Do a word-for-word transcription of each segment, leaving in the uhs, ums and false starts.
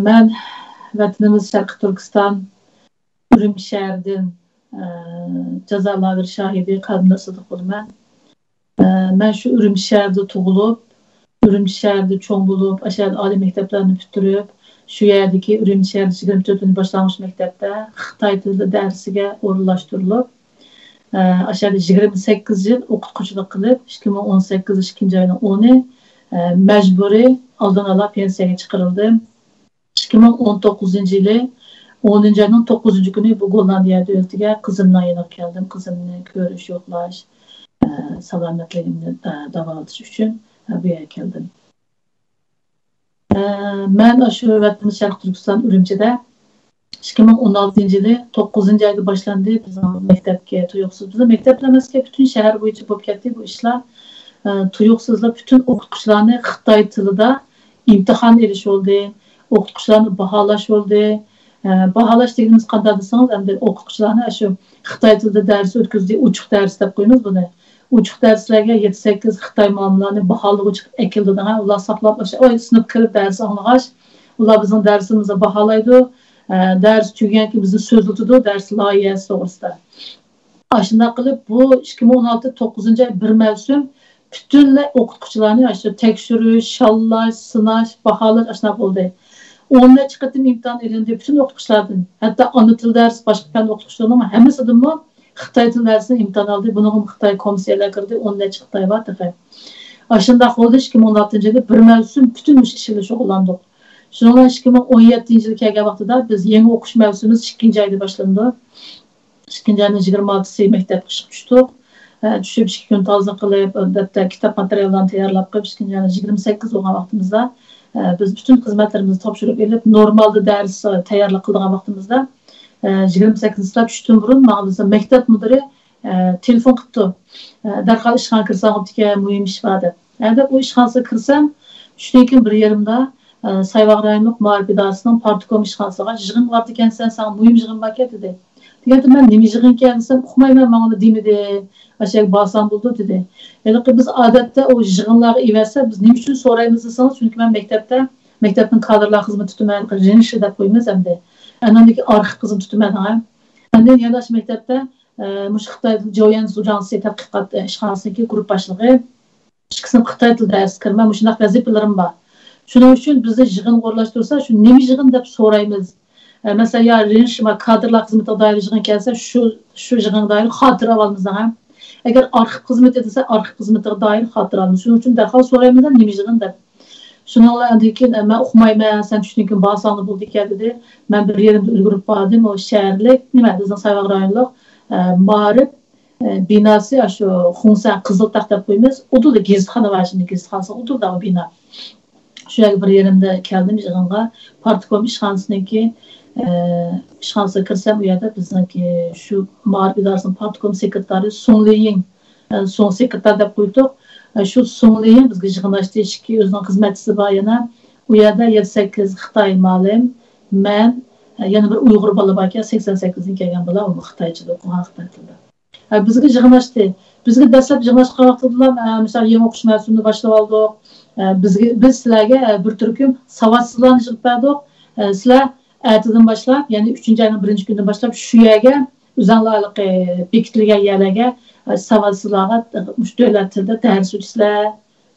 مەن ۋەتىنىمىز شەرقىي تۈركىستان ئۈرۈمچى شەھىرىدىن، ئە، جازا لاگېر شاھىدى قەلبىمدىن سىدىق بولىمەن. ئە، مەن شۇ ئۈرۈمچى شەھىرىدە تۇغۇلۇپ، ئۈرۈمچى شەھىرىدە چوڭ بولۇپ، ئاشۇ يەردە ئالىي مەكتەپلەرنى پۈتتۈرۈپ، شۇ يەردىكى ئۈرۈمچى شەھىرىدە يىگىرمە تۆتىنچى باشلانغۇچ مەكتەپتە خىتاي تىلى دەرسىگە ئورۇنلاشتۇرۇلۇپ، ئە، ئاشۇ يەردە يىگىرمە سەككىز يىل ئوقۇتقۇچىلىق قىلىپ، ئىككى مىڭ ئون سەككىز ئىككىنچى ئاينىڭ ئونى، ئە، مەجبۇرىي ئالدىن ئالا پېنسىيەگە چىقىرىلدىم. ئىككى مىڭ ئون توققۇزىنچى يىلى ئونىنچى ئاينىڭ توققۇزىنچى كۈنى بۇ گوللاندىيە دۆلىتىگە قىزىمنىڭ يېنىغا كەلدىم. قىزىمنى كۆرۈش، يوقلاش، ئە، سالامەتلىكىمنى، ئە، داۋالىتىش ئۈچۈن، ئە، بۇ يەرگە كەلدىم. ئە، مەن ئاشۇ ۋەتىنىمىز شەرقىي تۈركىستان ئۈرۈمچىدە ئىككى مىڭ ئون ئالتىنچى يىلى توققۇزىنچى ئايدا باشلاندى بىزنىڭ مەكتەپكە تۇيۇقسىز. بىزنىڭ مەكتەپلا ئەمەسكەن، پۈتۈن شەھەر بويىچە بولۇپ كەتتى بۇ ئىشلار. ئە، تۇيۇقسىزلا پۈتۈن ئوقۇتقۇچىلارنى خىتاي تىلىدا ئىمتىھان ئېلىش بولدى. ئوقۇتقۇچىلارنى باھالاش بولدى. ئە، باھالاش دېگىنىمىز قانداق دېسىڭىز، ئەمدى ئوقۇتقۇچىلارنى ئاشۇ خىتاي تىلىدا دەرس ئۆتكۈزدى، ئوچۇق دەرس دەپ قويىمىز بۇنى. ئوچۇق دەرسلەرگە يەتتە سەككىز خىتاي مۇئەللىملارنى باھالىغۇچى قىلىپ ئەكېلىدۇ دەڭە. ئۇلار ساقلاپ، ئاشۇ ئاي سىنىپ كىرىپ دەرس ئاڭلىغاچ، ئۇلار بىزنىڭ دەرسىمىزنى باھالايدۇ. ئە، دەرس تۈگىگەن كېيىن بىزنى سۆزلىتىدۇ، دەرس لايىھەسى توغرىسىدا. ئاشۇنداق قىلىپ، بۇ ئىككى مىڭ ئون ئالتە توققۇزىنچى ئاي بىر مەۋسۇم پۈتۈنلەي ئوقۇتقۇچىلارنى ئاشۇ تەكشۈرۈش، شاللاش، سىناش، باھالاش ئاشۇنداق بولدى. ئون نەچچە قېتىم ئىمتىھان ئېلىندى پۈتۈن ئوقۇتقۇچىلاردىن. ھەتتا ئانا تىل دەرس، باشقا پەن ئوقۇتقۇچىلىرىنىڭ ھەممىسىدىنمۇ خىتاي تىل دەرسىدىن ئىمتىھان ئالدى. بۇنىڭغىمۇ خىتاي كومىسسىيەلەر كىردى، ئون نەچچە خىتاي بار تېخى. ئاشۇنداق بولدى، ئىككى مىڭ ئون ئالتىنچى يىلى بىر مەۋسۇم پۈتۈن مۇشۇ ئىش بىلەن شۇغۇللاندۇق. شۇنىڭ بىلەن ئىككى مىڭ ئون يەتتىنچى يىلى كەلگەن ۋاقتىدا بىز يېڭى ئوقۇش مەۋسۇمىمىز ئىككىنچى ئايدا باشلىنىدۇ. ئىككىنچى ئاينىڭ يىگىرمە ئالتىسى مەكتەپكە ئىشقا چۈشتۇق. ئە، چۈشۈپ ئىككى كۈن تازا قىلىپ، ئەلۋەتتە كىتاب ماتېرىياللارنى تەييارلاپ قويۇپ، ئىككىنچى ئاينىڭ يىگىرمە سەككىز بولغان ۋاقتىمىزدا، ئە، بىز پۈتۈن خىزمەتلىرىمىزنى تاپشۇرۇپ ئېلىپ، نورمالدا دەرس تەييارلىق قىلىدىغان ۋاقتىمىزدا، ئە، يىگىرمە سەككىزىنچى چۈشتىن بۇرۇن ماڭا بىزنىڭ مەكتەپ مۇدىرى، ئە، تېلېفون قىپتۇ. ئە، دەرھال ئىشخانىغا كىرسەڭ بوپتىكەن، مۇھىم ئىش بار دەپ. ئە، دەپ ئۇ ئىشخانىسىغا كىرسەم، چۈشتىن كېيىن بىر يېرىمدا، ئە، سايۋاغ رايونلۇق مائارىپ ئىدارىسىنىڭ پارتكوم ئىشخانىسىغا، «يىغىنغا بارىدىكەنسەن، ساڭا مۇھىم يىغىن باركەن» دېدى. دېگەندە، مەن «نېمە يىغىنكەن؟» دېسەم، «ئۇقمايمەن، ماڭا ئۇنى دېمىدى. ئاشۇ يەرگە بارساڭ بولىدۇ» دېدى. ھېلىقى بىز ئادەتتە ئۇ يىغىنلارغا ئېۋەتسە، بىز نېمە ئۈچۈن سورايمىز دېسىڭىز، چۈنكى مەن مەكتەپتە، مەكتەپنىڭ كادىرلار خىزمىتى تۇتىمەن، رېنشى دەپ قويىمىز ئەمدى. ئاندىن كېيىن ئارخىپ خىزمىتى تۇتىمەن، ھە. ئاندىن يەنە ئاشۇ مەكتەپتە، ئە، مۇشۇ خىتاي جويەن زۇجاڭسى تەتقىقات، ئە، ئىشخانىسىنىڭكى گۇرۇپپا باشلىقى. ئىككى سىنىپ خىتاي تىلى دەرسكە كىرىمەن، مۇشۇنداق ۋەزىپىلىرىم بار. شۇنىڭ ئۈچۈن بىزنى يىغىنغا ئورۇنلاشتۇرسا، شۇ نېمە يىغىن دەپ سورايمىز. ئە، مەسىلەن، يا رېنشىما كادىرلار خىزمىتىگە دائىر يىغىن كەلسە، شۇ، شۇ يىغىنغا دائىر خاتىرە ئالىمىز، ھە. ئەگەر ئارخىپ خىزمىتى دېسە، ئارخىپ خىزمىتىگە دائىر خاتىرە ئالىمىز. شۇنىڭ ئۈچۈن دەرھال سورايمىز، نېمە يىغىن دەپ. شۇنىڭ بىلەن ئاندىن كېيىن، «ئە، مەن ئۇقمايمەن، سەن چۈشتىن كېيىن بارساڭلا بولىدىكەن» دېدى. مەن بىر يېرىمدە ئۈلگۈرۈپ باردىم. ئۇ شەھەرلىك، نېمە، بىزنىڭ سايۋاغ رايونلۇق، ئە، مائارىپ، ئە، بىناسى، ئاشۇ خۇڭسەن قىزىل تاختا دەپ قويىمىز. ئۇدۇلدا گېزىتخانا بار، شۇنداق گېزىتخانىسى ئۇدۇلدا ئۇ بىنا. شۇ يەرگە بىر يېرىمدە كەلدىم يىغىنغا. پارتكوم ئىشخانىسىنىڭكى، ئە، ئىشخانىسىغا كىرسەم، ئۇ يەردە بىزنىڭكى شۇ مائارىپ ئىدارىسىنىڭ پارتكوم سېكرېتارى سۇڭ لېيىڭ، ئە، سۇڭ سېكرېتار دەپ قويدۇق. ئە، شۇ سۇڭ لېيىڭ بىزگە يىغىن ئاچتى، ئىككى ئۆزىنىڭ خىزمەتچىسى بار يەنە. ئۇ يەردە يەتتە سەككىز خىتاي مۇئەللىم، مەن، ئە، يەنە بىر ئۇيغۇر بالا باركەن، سەكسەن سەككىزدىن كەلگەن بالا، ئۇمۇ خىتايچىدا ئوقۇغان، خىتاي تىلىدا. ئە، بىزگە يىغىن ئاچتى. بىزگە دەسلەپ يىغىن ئاچقان ۋاقتىدىلا، ئە، مىسال، يېڭى ئوقۇش مەۋسۇمىنى باشلىۋالدۇق. ئە، بىزگە، بىز سىلەرگە، ئە، بىر تۈركۈم ساۋاتسىزلارنى يىغىپ بەردۇق. ئە، سىلەر ئەتىدىن باشلاپ، يەنى ئۈچىنچى ئاينىڭ بىرىنچى كۈنىدىن باشلاپ شۇ يەرگە ئۆزۈڭلار ھېلىقى بېكىتىلگەن يەرلەرگە، ئە، ساۋاتسىزلارغا، ئە، مۇشۇ دۆلەت تىلىدا دەرس ئۆتىسىلەر،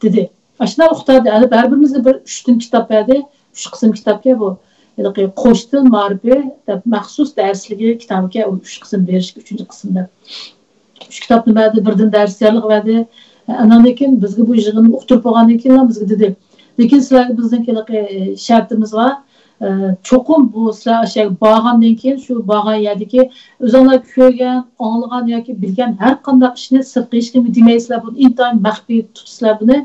دېدى. ئاشۇنداق ئۇقتۇردى. ھەر بىرىمىزگە بىر ئۈچتىن كىتاب بەردى. ئۈچ قىسىم كىتابكەن بۇ. ھېلىقى قوش تىل مائارىپى دەپ مەخسۇس دەرسلىكى كىتابىكەن، ئۇ ئۈچ قىسىم بېرىشكە، ئۈچىنچى قىسىم دەپ. ئۈچ كىتابنى بەردى، بىردىن دەرس تەييارلىقى بەردى. ئاناندىن كېيىن بىزگە بۇ يىغىننى ئۇقتۇرۇپ بولغاندىن كېيىن بىزگە دېدى، لېكىن سىلەرگە بىزنىڭ ھېلىقى شەرتىمىز بار. ئە، چوقۇم بۇ سىلەر ئاشۇ يەرگە بارغاندىن كېيىن، شۇ بارغان يەردىكى ئۆزۈڭلار كۆرگەن، ئاڭلىغان ياكى بىلگەن ھەر قانداق ئىشنى سىرتقى ھېچكىمگە دېمەيسىلەر، بۇنى ئىنتايىن مەخپىي تۇتىسىلەر بۇنى.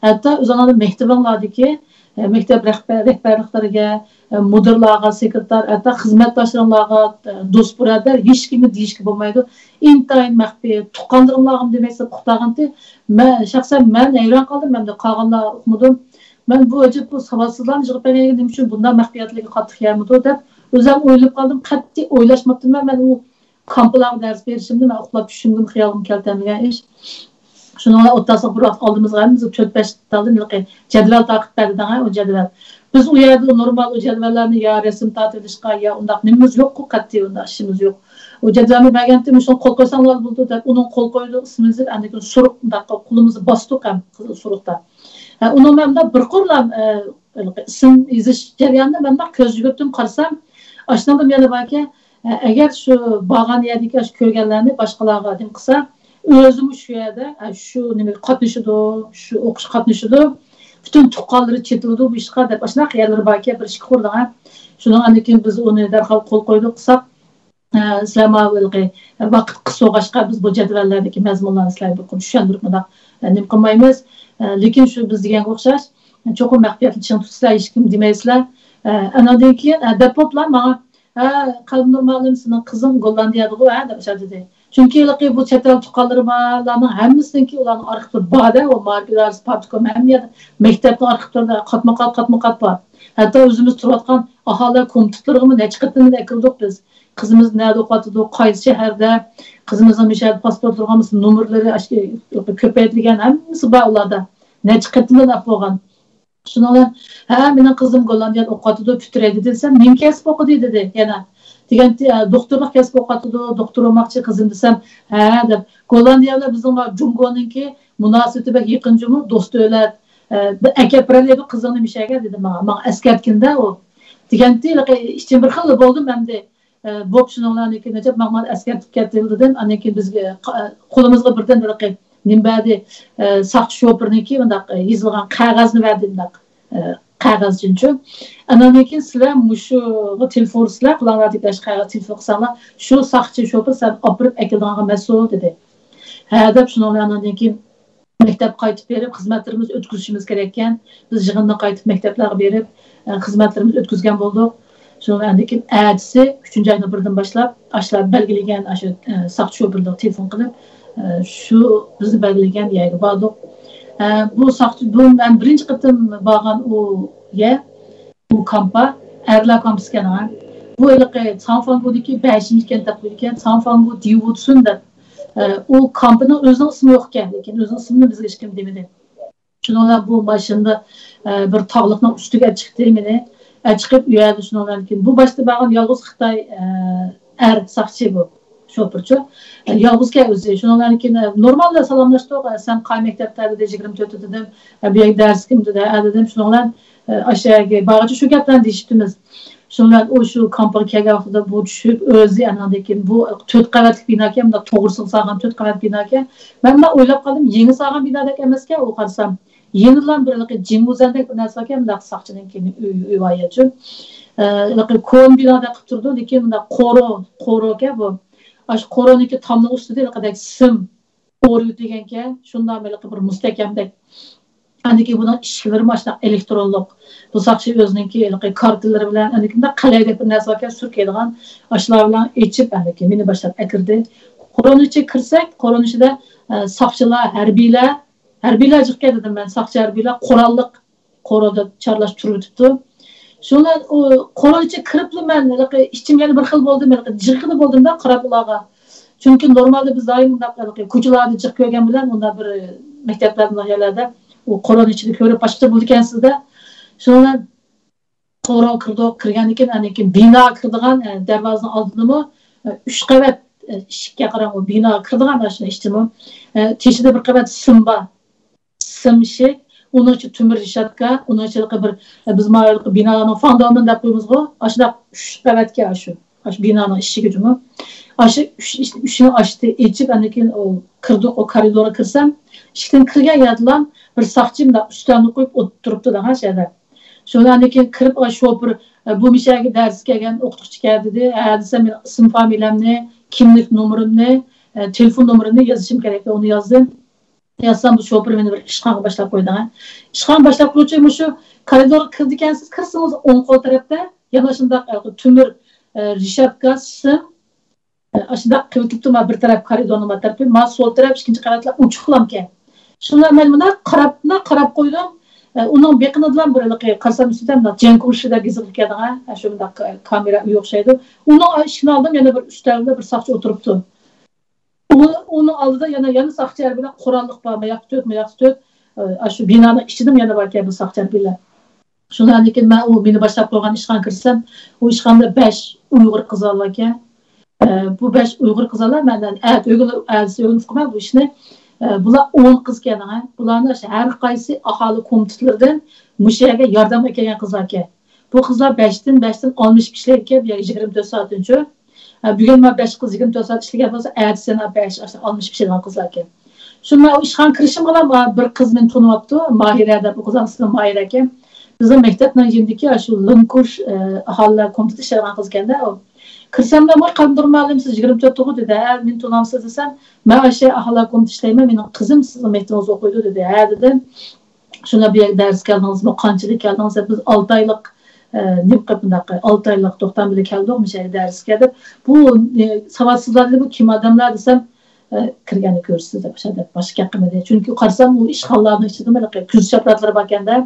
ھەتتا ئۆزۈڭلارنىڭ مەكتىۋىڭلاردىكى، ئە، مەكتەپ رەھبەر-، رەھبەرلىكلىرىگە، ئە، مۇدىرلارغا، سېكرېتار، ھەتتا خىزمەتداشلىرىڭلارغا، ئە، دوست بۇرادەر ھېچكىمگە دېيىشكە بولمايدۇ. ئىنتايىن مەخپىي، تۇغقانلىرىڭلارغىمۇ دېمەيسىلەر، ئۇقتۇرغانتى. مەن، شەخسەن مەن ھەيران قالدىم، مەن قالغانلار ئۇقمىدۇم. مەن بۇ ئەجەب بۇ ساۋاتسىزلارنى يىغىپ بەرگەنگە نېمە ئۈچۈن بۇنداق مەخپىيەتلىككە قاتتىق يەرمىدۇ دەپ ئۆزۈم ئويلىنىپ قالدىم. قەتئىي ئويلاشماپتىمەن مەن ئۇ كامپلارغا دەرس بېرىشىمنى، مەن ئۇخلاپ چۈشۈمگىمۇ خىيالىمغا كەلتۈرمىگەن ئىش. شۇنىڭ بىلەن ئوتتۇرىسىغا بىر ۋاقىت ئالدىمىزغا ھەممىمىزگە تۆت-بەش تالدىن ھېلىقى جەدۋەل تارقىتىپ بەردى دەڭە، ئۇ جەدۋەل. بىز ئۇ يەردە نورمال ئۇ جەدۋەللەرنى يا رەسىم تارتىۋېلىشقا، يا ئۇنداق نېمىمىز يوققۇ، قەتئىي ئۇنداق ئىشىمىز يوق. ئۇ جەدۋەلنى بەرگەنتى، مۇشۇنى قول قويساڭلار بولىدۇ دەپ، ئۇنىڭ قول قويدۇق، ئىسمىنى يېزىپ، ئاندىن كېيىن سۇرۇق، مۇنداق قىلىپ قولىمىزنى باستۇق ھەم قىزىل سۇرۇقتا. ھە، ئۇنىڭ مەن مۇنداق بىر قۇرلام، ئە، ھېلىقى ئىسىم يېزىش جەريانىدا مەن مۇنداق كۆز يۈگۈرتتۈم، قارىسام، ئاشۇنىڭدا يەنە باركەن، ئە، ئەگەر شۇ بارغان يەردىكى ئاشۇ كۆرگەنلەرنى باشقىلارغا نېمە قىلسا، ئۆزىمۇ شۇ يەردە، ئە، شۇ نېمىگە قاتنىشىدۇ، شۇ ئوقۇشقا قاتنىشىدۇ، پۈتۈن تۇغقانلىرى چېتىلىدۇ بۇ ئىشقا دەپ، ئاشۇنداق يەرلىرى باركەن، بىر ئىككى قۇر دەڭە. شۇنىڭ ئاندىن كېيىن بىز ئۇنى دەرھال قول قويدۇق، قىلساق، ئە، سىلەر ماۋۇ ھېلىقى ۋاقىت قىس بولغاچقا، بىز بۇ جەدۋەللەردىكى مەزمۇنلارنى سىلەرگە بىر قۇر چۈشەندۈرۈپ مۇنداق، ئە، نېمە قىلمايمىز. ئە، لېكىن شۇ بىز دېگەنگە ئوخشاش، چوقۇم مەخپىيەتنى چىڭ تۇتۇشلا، ھېچكىم دېمەيسىلەر. ئە، ئاناندىن كېيىن، ئە، دەپ بوپلا ماڭا، ھە، قەلبىنۇر مۇئەللىم، سېنىڭ قىزىڭ گوللاندىيەدىغۇ، ھە، دەپ ئاشۇ دېدى. چۈنكى ھېلىقى بۇ چەت ئەل تۇغقانلىرى بارلارنىڭ ھەممىسىنىڭكى ئۇلارنىڭ ئارخىپلىرى بار-دە، ئۇ مائارىپ ئىدارىسى، پارتكوم، ھەممە يەردە، مەكتەپنىڭ ئارخىپلىرىدا قاتمۇ قات، قاتمۇ قات بار. ھەتتا ئۆزىمىز تۇرۇۋاتقان ئاھالىلەر كومىتېتلىرىغىمۇ نەچچە قېتىم ئەكىردۇق بىز. قىزىمىز نەدە ئوقۇۋاتىدۇ، قايسى شەھەردە، قىزىمىزنىڭ مۇشۇ يەردە پاسپورت تۇرغان بولسا، نومۇرلىرى ئاشۇ كۆپەيتىلگەن، ھەممىسى بار ئۇلاردا. نەچچە قېتىمدىن ئەپ بولغان. شۇنىڭ بىلەن، ھە، مېنىڭ قىزىم گوللاندىيەدە ئوقۇۋاتىدۇ، پۈتتۈرەيدۇ دېسەم، نېمە كەسىپ ئوقۇدى دېدى يەنە. دېگەنتى، ئە، دوختۇرلۇق كەسپى ئوقۇۋاتىدۇ، دوختۇر بولماقچى قىزىم دېسەم، ھە دەپ، گوللاندىيە بىلەن بىزنىڭ بار جۇڭگونىڭكى مۇناسىۋىتى بەك يېقىن جۇمۇ، دوست دۆلەت، ئە، بىر ئەكەپ بېرەلەيدۇ قىزىڭنى مۇشۇ يەرگە دېدى ماڭا. ماڭا ئەسكەرتكىندە ئۇ. دېگەنتى، ھېلىقى ئىچىم بىر خىللا بولدۇم ئەمدى. ئە، بوپ، شۇنىڭ بىلەن ئاندىن كېيىن نەجەپ ماڭا ئەسكەرتىپ كەتتى دېدىم. ئاندىن كېيىن بىزگە قا-، قولىمىزغا بىردىن ھېلىقى نېمە بەردى، ئە، ساقچى شوپۇرنىڭكى مۇنداق، ئە، يېزىلغان قەغەزنى بەردى، مۇنداق، ئە، قەغەزچىنچۇ. ئاندىن كېيىن سىلەر مۇشۇغا تېلېفون ئۇرسىلەر، قولۇڭلاردىكى ئاشۇ قەغەز تېلېفون قىلساڭلار، شۇ ساقچى شوپۇر سەن ئاپىرىپ ئەكېلىدىغانغا مەسئۇل دېدى. ھە دەپ، شۇنىڭ بىلەن ئاندىن كېيىن مەكتەپكە قايتىپ بېرىپ خىزمەتلىرىمىزنى ئۆتكۈزۈشىمىز كېرەككەن. بىز يىغىندىن قايتىپ مەكتەپلەرگە بېرىپ، ئە، خىزمەتلىرىمىزنى ئۆتكۈزگەن بولدۇق. شۇنىڭ بىلەن ئاندىن كېيىن ئەتىسى ئۈچىنچى ئاينىڭ بىرىدىن باشلاپ ئاشۇلار بەلگىلىگەن ئاشۇ، ئە، ساقچى شوپۇرلارغا تېلېفون قىلىپ، ئە، شۇ بىزنى بەلگىلىگەن يەرگە باردۇق. ئە، بۇ ساقچى، بۇ مەن بىرىنچى قېتىم بارغان ئۇ يەر، ئۇ كامپا، ئەرلەر كامپىسى ئىكەن ھە. بۇ ھېلىقى سانفاڭگۇدىكى بەشىنچى كەنت دەپ قويىدىكەن، سانفاڭگۇ دىۋۇتسۇن دەپ. ئە، ئۇ كامپىنىڭ ئۆزىنىڭ ئىسمى يوق ئىكەن، لېكىن ئۆزىنىڭ ئىسمىنى بىزگە ھېچكىم دېمىدى. شۇنىڭ بىلەن بۇ ماشىنىدا، ئە، بىر تاغلىقنىڭ ئۈستىگە ئەپ چىقتى مېنى. ئەپ چىقىپ، ئۇ يەردە شۇنىڭ بىلەن كېيىن بۇ باشتا بارغان يالغۇز خىتاي، ئە، ئەر ساقچى بۇ، شوپۇرچۇ. ئە، يالغۇزكەن ئۆزى. شۇنىڭ بىلەن كېيىن، ئە، نورمالدا سالاملاشتۇق. ئە، سەن قايسى مەكتەپتە دېدى، يىگىرمە تۆتتە دېدىم. ئە، بۇ يەرگە دەرسكىمۇ دېدى. ھە دېدىم. شۇنىڭ بىلەن، ئە، ئاشۇ يەرگە بارغۇچە شۇ گەپلەرنى دېيىشىپتىمىز. شۇنىڭ بىلەن ئۇ شۇ كامپىغا كەلگەن ۋاقتىدا بۇ چۈشۈپ، ئۆزى ئانىڭدىن كېيىن بۇ تۆت قەۋەتلىك بىناكەن، مۇنداق توغرىسىغا سالغان تۆت قەۋەت بىناكەن. مەن مۇنداق ئويلاپ قالدىم، يېڭى سالغان بىنادەك ئەمەسكەن ئۇ، قارىسام. يېڭىدىلا بىر ھېلىقى جىڭگۇزەندەك بىر نەرسە باركەن، مۇنداق ساقچىنىڭكى ئۆي، ئۆي ۋايەچۇ. ئە، ھېلىقى كونا بىنادەك قىلىپ تۇرىدۇ، لېكىن مۇنداق قورۇ، قورۇكەن بۇ. ئاشۇ قورۇنىڭكى تامنىڭ ئۈستىدە ھېلىقىدەك سىم ئورۇۋېتىلگەنكەن، شۇنداق ھېلىقى بىر مۇستەھكەمدەك. ئاندىن كېيىن بۇنىڭ ئىشىكلىرىمۇ ئاشۇنداق ئېلېكترونلۇق. بۇ ساقچى ئۆزىنىڭكى ھېلىقى كارتىلىرى بىلەن، ئاندىن كېيىن مۇنداق قەلئە دەپ بىر نەرسە باركەن، سۈركەيدىغان، ئاشۇلار بىلەن ئېچىپ، ئاندىن كېيىن مېنى باشلاپ ئەكىردى. قورۇنىڭ ئىچىگە كىرسەك، قورۇنىڭ ئىچىدە، ئە، ساقچىلار، ھەربىيلەر، ھەربىيلەر جىقكەن دېدىم مەن، ساقچى ھەربىيلەر قوراللىق، قورۇدا چارلاش تۇرۇۋېتىپتۇ. شۇنىڭ بىلەن ئۇ قورۇنىڭ ئىچىگە كىرىپلا مەن ھېلىقى ئىچىم يەنە بىر خىل بولدۇم، ھېلىقى جىغغىدە بولدۇم-دا قاراپ ئۇلارغا. چۈنكى نورمالدا بىز دائىم مۇنداق ھېلىقى كوچىلاردا جىق كۆرگەن بىلەن، ئۇنداق بىر مەكتەپلەردە، مۇنداق يەرلەردە ئۇ قورۇنىڭ ئىچىدە كۆرۈپ باشقىچە بولىدىكەنسىز-دە. شۇنىڭ بىلەن قورۇغا كىردۇق، كىرگەندىن كېيىن، ئاندىن كېيىن بىناغا كىرىدىغان، ئە، دەرۋازىنىڭ ئالدىدىمۇ، ئە، ئۈچ قەۋەت، ئە، ئىشىككە قاراڭ، ئۇ بىناغا كىرىدىغان ئاشۇ ئىچىمۇ، ئە، تېشىدا بىر قەۋەت سىم بار. سىم ئىشىك، ئۇنىڭ ئىچى تۆمۈر رېشاتكا، ئۇنىڭ ئىچىدىكى بىر، ئە، بىز ماۋۇ بىنالارنىڭ فاندامېنت دەپ قويىمىزغۇ، ئاشۇنداق ئۈچ قەۋەتكە ئاشۇ، ئاشۇ بىنانىڭ ئىشىكى جۇمۇ. ئاشۇ ئۈچ، ئۈچىنى ئاچتى، ئېچىپ، ئاندىن كېيىن ئۇ كىردۇق، ئۇ كارىدورغا كىرسەم، ئىشىكتىن كىرگەن يەردىلا بىر ساقچى مۇنداق ئۈستەلنى قويۇپ ئولتۇرۇپتۇ دەڭە شۇ يەردە. شۇنىڭ بىلەن كېيىن كىرىپ، ئا، شوپۇر، ئە، بۇ مۇشۇ يەرگە دەرسكە كەلگەن ئوقۇتقۇچىكەن دېدى. ھە دېسەم، مېنىڭ ئىسىم فامىلەمنى، كىملىك نومۇرۇمنى، ئە، تېلېفون نومۇرۇمنى يېزىشىم كېرەك، ئۇنى يازدىم. يازسام، بۇ شوپۇر مېنى بىر ئىشخانىغا باشلاپ قويدى. ئىشخانا باشلاپ قويغۇچە مۇشۇ كارىدورغا كىرىدىكەنسىز، كىرسىڭىز ئوڭ قول تەرەپتە يەنە شۇنداق، ئە، تۆمۈر، ئە، رېشاتكا، سىم، ئاشۇنداق قىلىۋېتىپتۇ، ما بىر تەرەپ كارىدورنىڭ ما تەرىپى، ما سول تەرەپ ئىككىنچى قەۋەتلەر ئوچۇقلامكەن. شۇنىڭ بىلەن مەن مۇنداق قاراپ، مۇنداق قاراپ قويدۇم. ئۇنىڭ بېقىنىدىلا بىر ھېلىقى قارىسام ئۈستىدە مۇنداق جەڭ كۇشى دەپ يېزىلغان ئىكەن، شۇ مۇنداق كامېرا ئۆيى ئوخشايدۇ. ئۇنىڭ ئىشىكىنى ئالدىم، يەنە بىر ئۈستەلدە بىر ساقچى ئولتۇرۇپتۇ. ئۇ ئۇ، ئۇنىڭ ئالدىدا يەنە، يەنە ساقچى ھەربىيلەر قوراللىق بار، ما ياقتا تۆت، ما ياقتا تۆت. ئە، شۇ بىنانىڭ ئىچىدىمۇ يەنە باركەن بۇ ساقچى ھەربىيلەر. شۇنىڭدىن كېيىن مەن ئۇ مېنى باشلاپ قويغان ئىشخانىغا كىرسەم، ئۇ ئىشخانىدا بەش ئۇيغۇر قىز باركەن. ئە، بۇ بەش ئۇيغۇر قىز بالا مەندىن ئەتە ئۆگىنىپ، ئەتىسى ئۆگىنىپ قويماي بۇ ئىشنى. ئە، بۇلار ئون قىز ئىكەن، ھە. بۇلارنىڭ ھەر قايسى ئاھالە كومىتېتلىرىدىن مۇشۇ يەرگە ياردەمگە كەلگەن قىزلار ئىكەن. بۇ قىزلار بەشتىن، بەشتىن ئالمىشىپ ئىشلەيدىكەن، بۇ يەرگە يىگىرمە تۆت سائەتتىنچۇ. ھە، بۈگۈن مانا بەش قىز يىگىرمە تۆت سائەت ئىشلىگەن بولسا، ئەتىسى يەنە بەش، ئالمىشىپ ئىشلەيدىغان قىزلار ئىكەن. شۇنداق ئىشخانىغا كىرىشىمگىلا بىر قىز مېنى تونۇۋاپتۇ، ماھىرە دەپ، ئۇ قىزنىڭ ئىسمى ماھىرە ئىكەن. بىزنىڭ مەكتەپنىڭ يېنىدىكى شۇ لىنكۇش، ئە، ئاھالىلەر كومىتېتىدا ئىشلەيدىغان قىز ئىكەن-دە ئۇ. كىرسەملا، ۋاي، قاندۇر مۇئەللىم، سىز يىگىرمە تۆت تۇغۇ، دېدى. ھە، مېنى تونامسىز دېسەم، مەن ئاشۇ ئاھالىلەر كومىتېتىدا ئىشلەيمەن، مېنىڭ قىزىم سىزنىڭ مەكتىپىڭىزدە ئوقۇيدۇ، دېدى. ھە، دېدىم. شۇنداق بۇ يەرگە دەرسكە كەلدىڭىزمۇ، قانچىلىك كەلدىڭىز دەپ، بىز ئالتە ئايلىق، ئە، نېمە قىلىپ بۇنداق، ئالتە ئايلىق توختام بىلەن كەلدۇق، مۇشۇ يەرگە دەرسكە دەپ. بۇ، ئە، ساۋاتسىزلار دېدى، بۇ كىم ئادەملەر دېسەم، ئە، كىرگەندە كۆرىسىز دەپ، ئاشۇ دەپ باشقا گەپ قىلمىدى. چۈنكى قارىسام، ئۇ ئىشخانىلارنىڭ ئىچىدىمۇ ھېلىقى كۆزى شاپىراتلىرى باركەن-دە.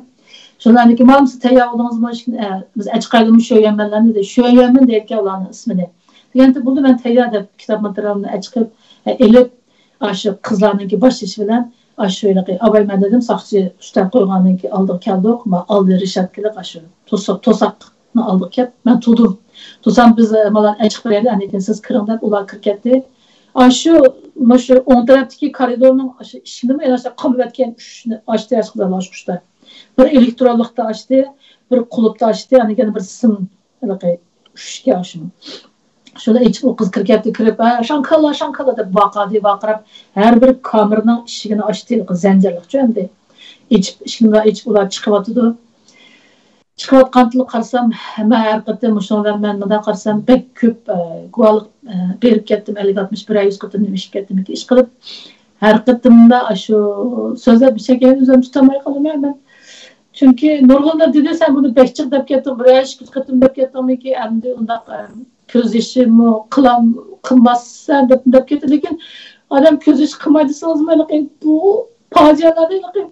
شۇلارنىڭكى، مانا سىز تەييار بولدىڭىزمۇ؟ ئىشكىن-، ئە، بىز ئەچىقايلىمۇ شۆيۈەنمەنلەرنى دېدى. شۆيۈەنمەن دېيەركەن ئۇلارنىڭ ئىسمىنى. دېگەندە، بولدى، مەن تەييار دەپ كىتاب ماتېرىيالىمنى ئەچىقىپ، ئە، ئېلىپ، ئاشۇ قىزلارنىڭكى باشلىشى بىلەن، ئاشۇ ھېلىقى ئاباي مەن دېدىم، ساقچى ئۈستەل قويغاندىن كېيىن ئالدىغا كەلدۇق. ما ئالدى رېشاتكىلىق ئاشۇ توساق، توساقنى ئالدىغا كەپ، مەن تۇردۇم. تۇرسام، بىز، ئە، مانا ئەچىقىپ بېرەيلى، ئاندىن كېيىن سىز كىرىڭ دەپ ئۇلار كىرىپ كەتتى. ئاشۇ، مۇشۇ ئوڭ تەرەپتىكى كارىدورنىڭ ئاشۇ ئىشىكىنىمۇ يەنە ئاشۇ قامىلىۋەتكەن ئۈچنى ئاچتى، ئاشۇ قىزلار ئاچقۇچتا. بىر ئېلېكترونلۇقتا ئاچتى، بىر قۇلۇپتا ئاچتى، ئاندىن كېيىن بىر سىم ھېلىقى ئۈچكە ئاشۇ. شۇنى ئېچىپ، ئۇ قىز كىرىپ كەتتى، كىرىپ، «ھە، شاڭكالا، شاڭكالا» دەپ ۋارقىرىدى، ۋارقىراپ، ھەر بىر كامېرنىڭ ئىشىكىنى ئاچتى، زەنجىرلىقچۇ ئەمدى. ئېچىپ، ئىشىكنى ئېچىپ، ئۇلار چىقىۋاتىدۇ. چىقىۋاتقاندا قارىسام، ھەممە ھەر قېتىم مۇشۇنىڭ بىلەن مەن مۇنداق قارىسام، بەك كۆپ، ئە، گۇۋاھلىق، ئە، بېرىپ كەتتىم، ئەللىك، ئاتمىش، بىرەر يۈز قېتىم نېمە ئىش كەتتىم، ئىش قىلىپ، ھەر قېتىمدا ئاشۇ سۆزلەپ بىر چەككە ئۆزۈم تۇتالماي قالىمەن مەن. چۈنكى نۇرغۇنلار دېدى، سەن بۇنى بەك جىق دەپ كەتتىڭ، بىرەر ئىككى قېتىم دەپ كەتتىڭمىكىن، ئەمدى ئۇنداق، ئە، كۆز يېشىمۇ قىلام-، قىلماسسەن دەپ، دەپ كەتتى. لېكىن ئادەم كۆز يېشى قىلماي دېسىڭىزمۇ، ھېلىقى بۇ پاجىئەلەرنى ھېلىقى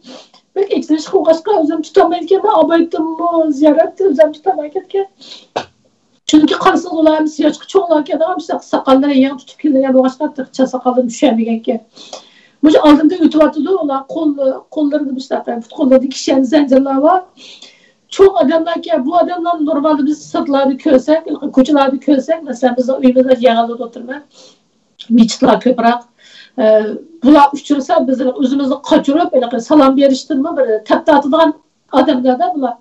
بەك ئېچىنىشقا بولغاچقا، ئۆزۈم تۇتالمايدىكەنمەن، ئابايتىممۇ زىيارەتتە ئۆزۈم تۇتالماي كەتكەن. چۈنكى قارىسىڭىز، ئۇلار ھەممىسى ياشقا چوڭلار ئىكەن، ھەممىسى ساقاللىرى يېڭى تۇتۇپ كېلىنگەن بولغاچقا، تېخى چاچ ساقاللىرى چۈشەلمىگەنكەن. مۇشۇ ئالدىمدا ئۆتۈۋاتىدۇ، ئۇلار قول، قوللىرىدا مۇشۇنداق، پۇت قوللىرىدا كىشەن زەنجىرلار بار. چوڭ ئادەملەركەن، بۇ ئادەملەرنى نورمالدا بىز سىرتلاردا كۆرسەك، كوچىلاردا كۆرسەك، مەسىلەن، بىزنىڭ ئۆيىمىزدە يېڭىلىدا ئولتۇرىمەن. مىچىتلار كۆپرەك. ئە، بۇلار ئۇچرىسا، بىز ئۆزىمىزنى قاچۇرۇپ، ھېلىقى سالام بېرىشتىنمۇ بىر تەپ تارتىدىغان ئادەملەردە بۇلار.